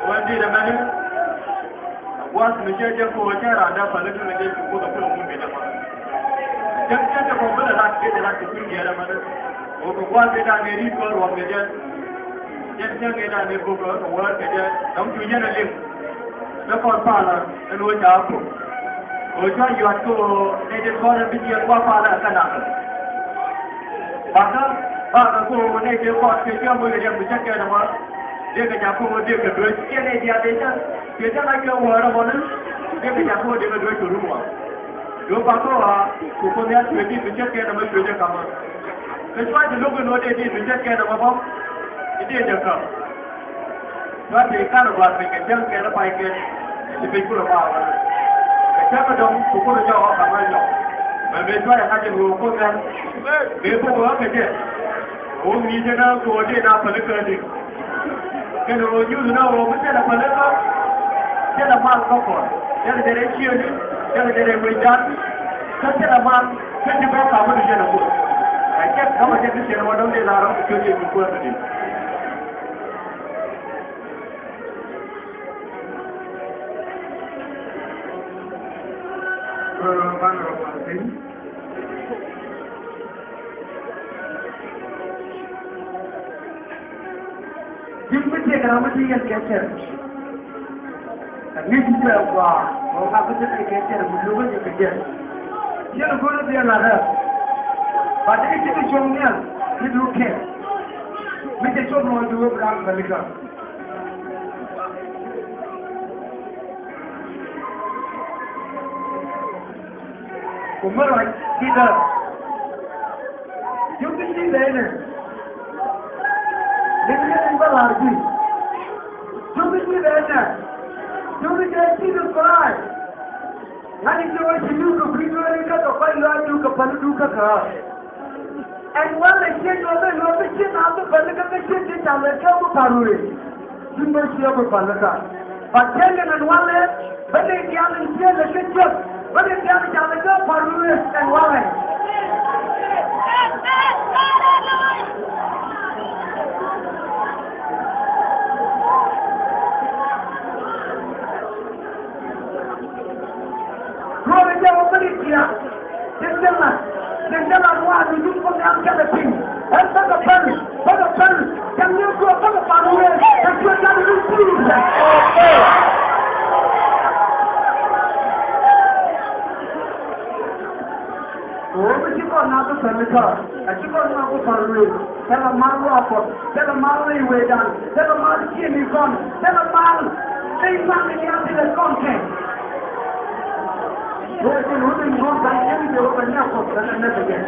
Wä dee ɛmɛnɛ. Gua̱a̱th mi cɛ jɛ ko̱o̱ cɛ randa pälikä mi dee ci Kuoth ɛ kulɛ ŋun kɛ jɛ kɔn. Cɛ cɛ jɛ kɔn bi lɛ lat, dee lat kɛ kui̱ diɛɛr ɛmɛnɛ. Wä kɛ gua̱a̱th dee dan ɛ ri̱t kɔn ruɔm kɛ jɛ. Jɛn cäŋ ëë dan ëë buk ɛ wäär kɛ jɛ dɔ̱ŋ cu yɛn ɛ liŋ. Bɛ kɔn palä ɛn ɣöö ca ɛ buk. Ɣöö cua yuat kä ɣöö nɛy tin kɔn ɛ bi jiɛɛn gua̱a̱th palä ɛ kɛ nakä. Bakä bakä kä ɣöö nɛy tin kɔn kɛ cua moc kɛ jɛ mi cä kɛn ɛmɔ. Dee kɛ ca kä ɣöö dee kɛ duec kiɛ nɛy diaal dee cä. Kiɛ cä ŋa̱c kɛ wäär ɛmɔ ni. Dee kɛ ca kä ɣöö dee kɛ duec kɛ rum ɔ. Duɔ̱p bakä ɣɔaa kɛ Kuoth Nhial cuɛ di̱t mi cä kɛn ɛmɔ cuɛ jɛ ka̱mä. Kɛ cua jɛ lo̱k in ɣöö dee di̱t mi cä kɛn ɛmɔ bä. I̱ dee jɛ käp. Cua tëë kan ɛ gua̱a̱th piny kɛ cäŋ kɛn ɛ pay kɛn. Ci piny kulɛ baar wä. Kɛ cäŋ ɛ dɔ̱ŋ ku kulɛ jɔk ɣɔ̱k ka̱m ɣä nyɔk. Mɛ mëë cua jɛ ŋa̱c in ɣöö Kuoth Nhial. Mëë bok ɣä kɛ jɛ. Ɣöö ŋi̱i̱cɛ na kɛ ɣöö dee na pälikä di̱t. Kɛnɛ ɣöö nyuth na ɣöö mi thilɛ pälikä. Thilɛ mal kä kɔn. Thilɛ jɛ rɛy ciëëni. Thilɛ jɛ rɛy wecdan. Kä cɛ la mal, kä ci bɛ kam mi ti cɛ na kuoth. Ɛ cɛ kä ma cɛ ti cɛ na ma dɔ̱ŋ dee la ram ti cɛ ti kuoth ti. Rɔ rɔ ban rɔ ban piny. Ji̱n mi tëëk ram mi ti yɛn kɛ cɛr. Ɛ ŋi̱i̱c ti tëë gɔaa kɛ ɣöö ŋa̱th mi ti kɛ cɛr mi luɔ̱k ɛ jɛ kɛ jɛn. Cɛ ni go̱o̱r i̱ biɛ la̱t ɛ. Ba ti kɛ ci ti cuɔ̱ŋ nhial ti duuk kɛn. Mi cɛ cop lɔɔc ti wee bi da̱a̱k pälikä. Ku mi ruac di̱t ɛ. Jiök i̱ ci bɛ nɛ. Lek ni bä la̱r ji̱. Jiök i̱ ci bɛ nɛ. Jiök i̱ jɛ Jesus Christ. Ŋa̱c i̱ ci wä ci li̱w kɛ kui̱ dueeri kä kɛ kɔc luaacdu kɛ pälidu kä kɛ ɣä. Ɛn walɛ ciec wä ben wä bi ci naath bi pälikä kä ciec ci ca lɛ kɛ bi pa̱r wëë. Ji̱n bä ciɛ bi pälikä. Ba tiɛŋ kɛ nɛn walɛ bä dee diaal in tiɛɛl lɛ kä ciek bä dee diaal in ca lɛ kä pa̱r wëë ɛn walɛ. Duɔ̱ɔ̱r in jɛ wä bä dee diaal. Tin thil na, tin thil na ŋuan ni yum kum yam kɛnɛ piny. Ɛn bäkɛ päl, bäkɛ päl. Cɛn ni kuɔ bäkɛ pan wee, kɛ cuɛ jan ni piny. Ɣöö mi ci kɔn na bi päl ni tɔɔr, a ci kɔn na bi päl wee. Thilɛ mal luaak Kuɔth, thilɛ mal rɛy wecdan, thilɛ mal ciëŋ ni kɔn, thilɛ mal rɛy mal ni diaal thilɛ kɔn kɛ. Wee tin wut in ŋuɔ̱t ban ciëŋ ni jɛ wä ban nya Kuɔth ban ɛ nɛth ɛ jɛ.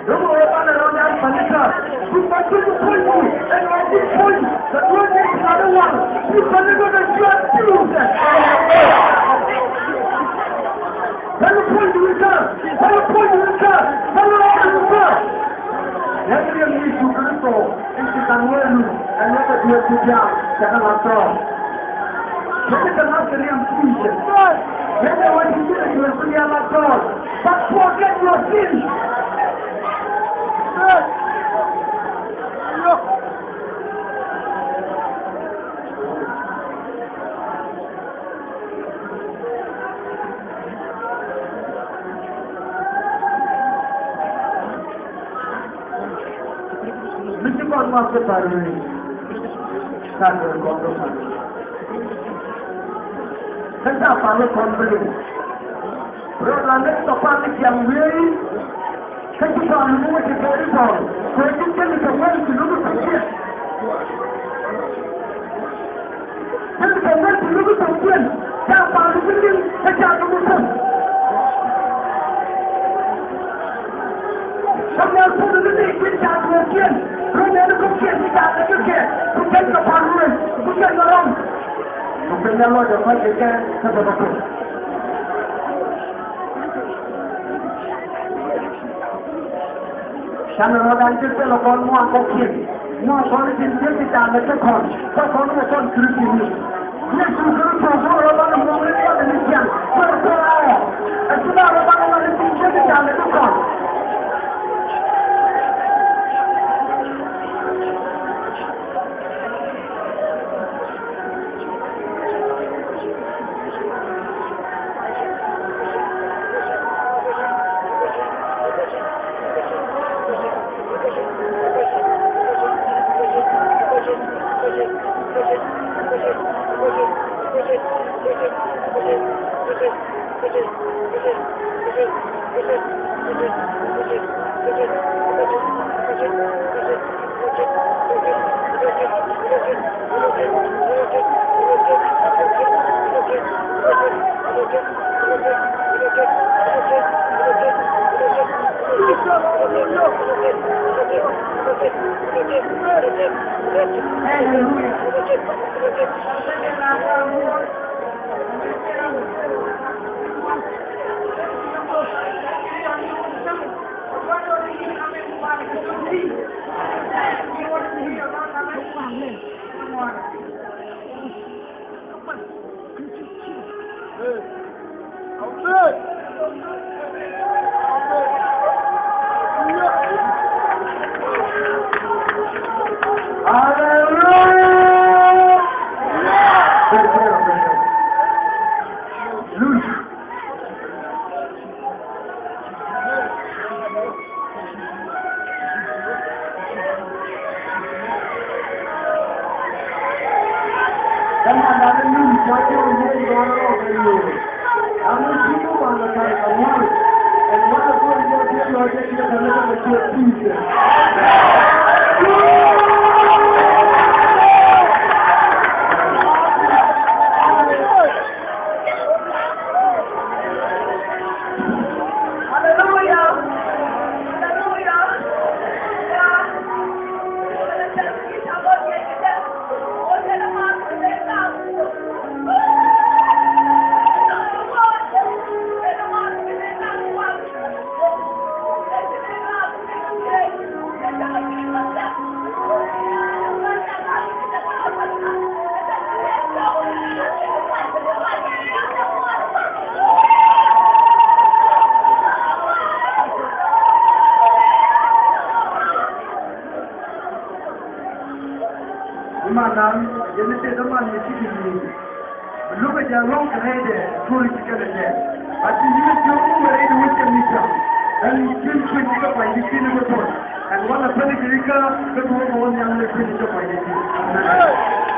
Duŋ wee ban ɛ rɔɔd an pälikä, duŋ ban duŋ puɔ̱ny ku, ɛn ɣöö duŋ puɔ̱ny, kɛ duɔ̱ɔ̱c ni ti lat ɛ wal, duŋ pälikä kɛ juaat ti wusɛ. Päl puɔ̱ny dui̱rkä, päl puɔ̱ny dui̱rkä, päl puɔ̱ny dui̱rkä. Yɛn riɛm ni Yecu Kritho in ci ka̱n wee luth, ɛn wee kɛ dueer ti diaal cɛ kɛ la̱t tɔɔr. Yɛn kɛ la̱t kɛ riɛm Kui̱cɛ. Yɛn kɛ wee ti ci kɛ dueer ti diaal la̱t tɔɔr. But forget your sin. Mi ci kɔn ŋɔak kä pa̱r wee. Ka kɛ kɔn kä pa̱r wee. Kä ca pa̱r wee kɔn bä liŋ. Rɔ la nek tɔ pa̱r ni ciaŋ wee. Kä ci pa̱a̱r luk wä ci pɛɛri pa̱a̱r. Kuɛ ci jek kɛ wä ci luk kɛ ciɛ. Jek kɛ wä ci luk kɛ ciɛ. Ca pa̱a̱r luk liŋ kä ca luk kɛ. Kä mɛl puɔth ni ni ci ca luk kɛ ciɛ. Run ni ni kɛ ciɛ ci ca luk kɛ ciɛ. Ku jek kɛ pa̱a̱r luk ku jek kɛ rɔm. Ku piny a lɔc ɛ kɔc kɛ kɛ kä bä kɛ kuth. Canɛ rɔɔdan ti thilɛ kɔn muaŋ kɔ̱kiɛn. Muaŋ kɔn ti ti ti canɛ ti kɔn. Kä kɔn wä kɔn Kritini. Yecu Kritho go̱o̱rä banɛ muaŋ ni kɔn ni ciaŋ. Go̱o̱rä go̱o̱rä ɛ. Ɛ ti ba rɔ banɛ ŋa̱n ti ti ti canɛ ti kɔn. Hallelujah! Hallelujah! Iman nan, yɛn ni tëë däman ni ti di ni. Luk a jɛ lɔŋ kɛ rɛydɛ, tuɔri ti kɛnɛ jɛ. A ti yinɛ ti wä wä rɛydɛ wä cɛ mi cam. Ɛn tin tuɔri ti kɛ pay di ti ni kɛ tuɔri. Ɛn wala pɛn di kä kɛ tuɔri kɛ wä nyaŋ ni tuɔri ti kɛ pay di ti. Amen.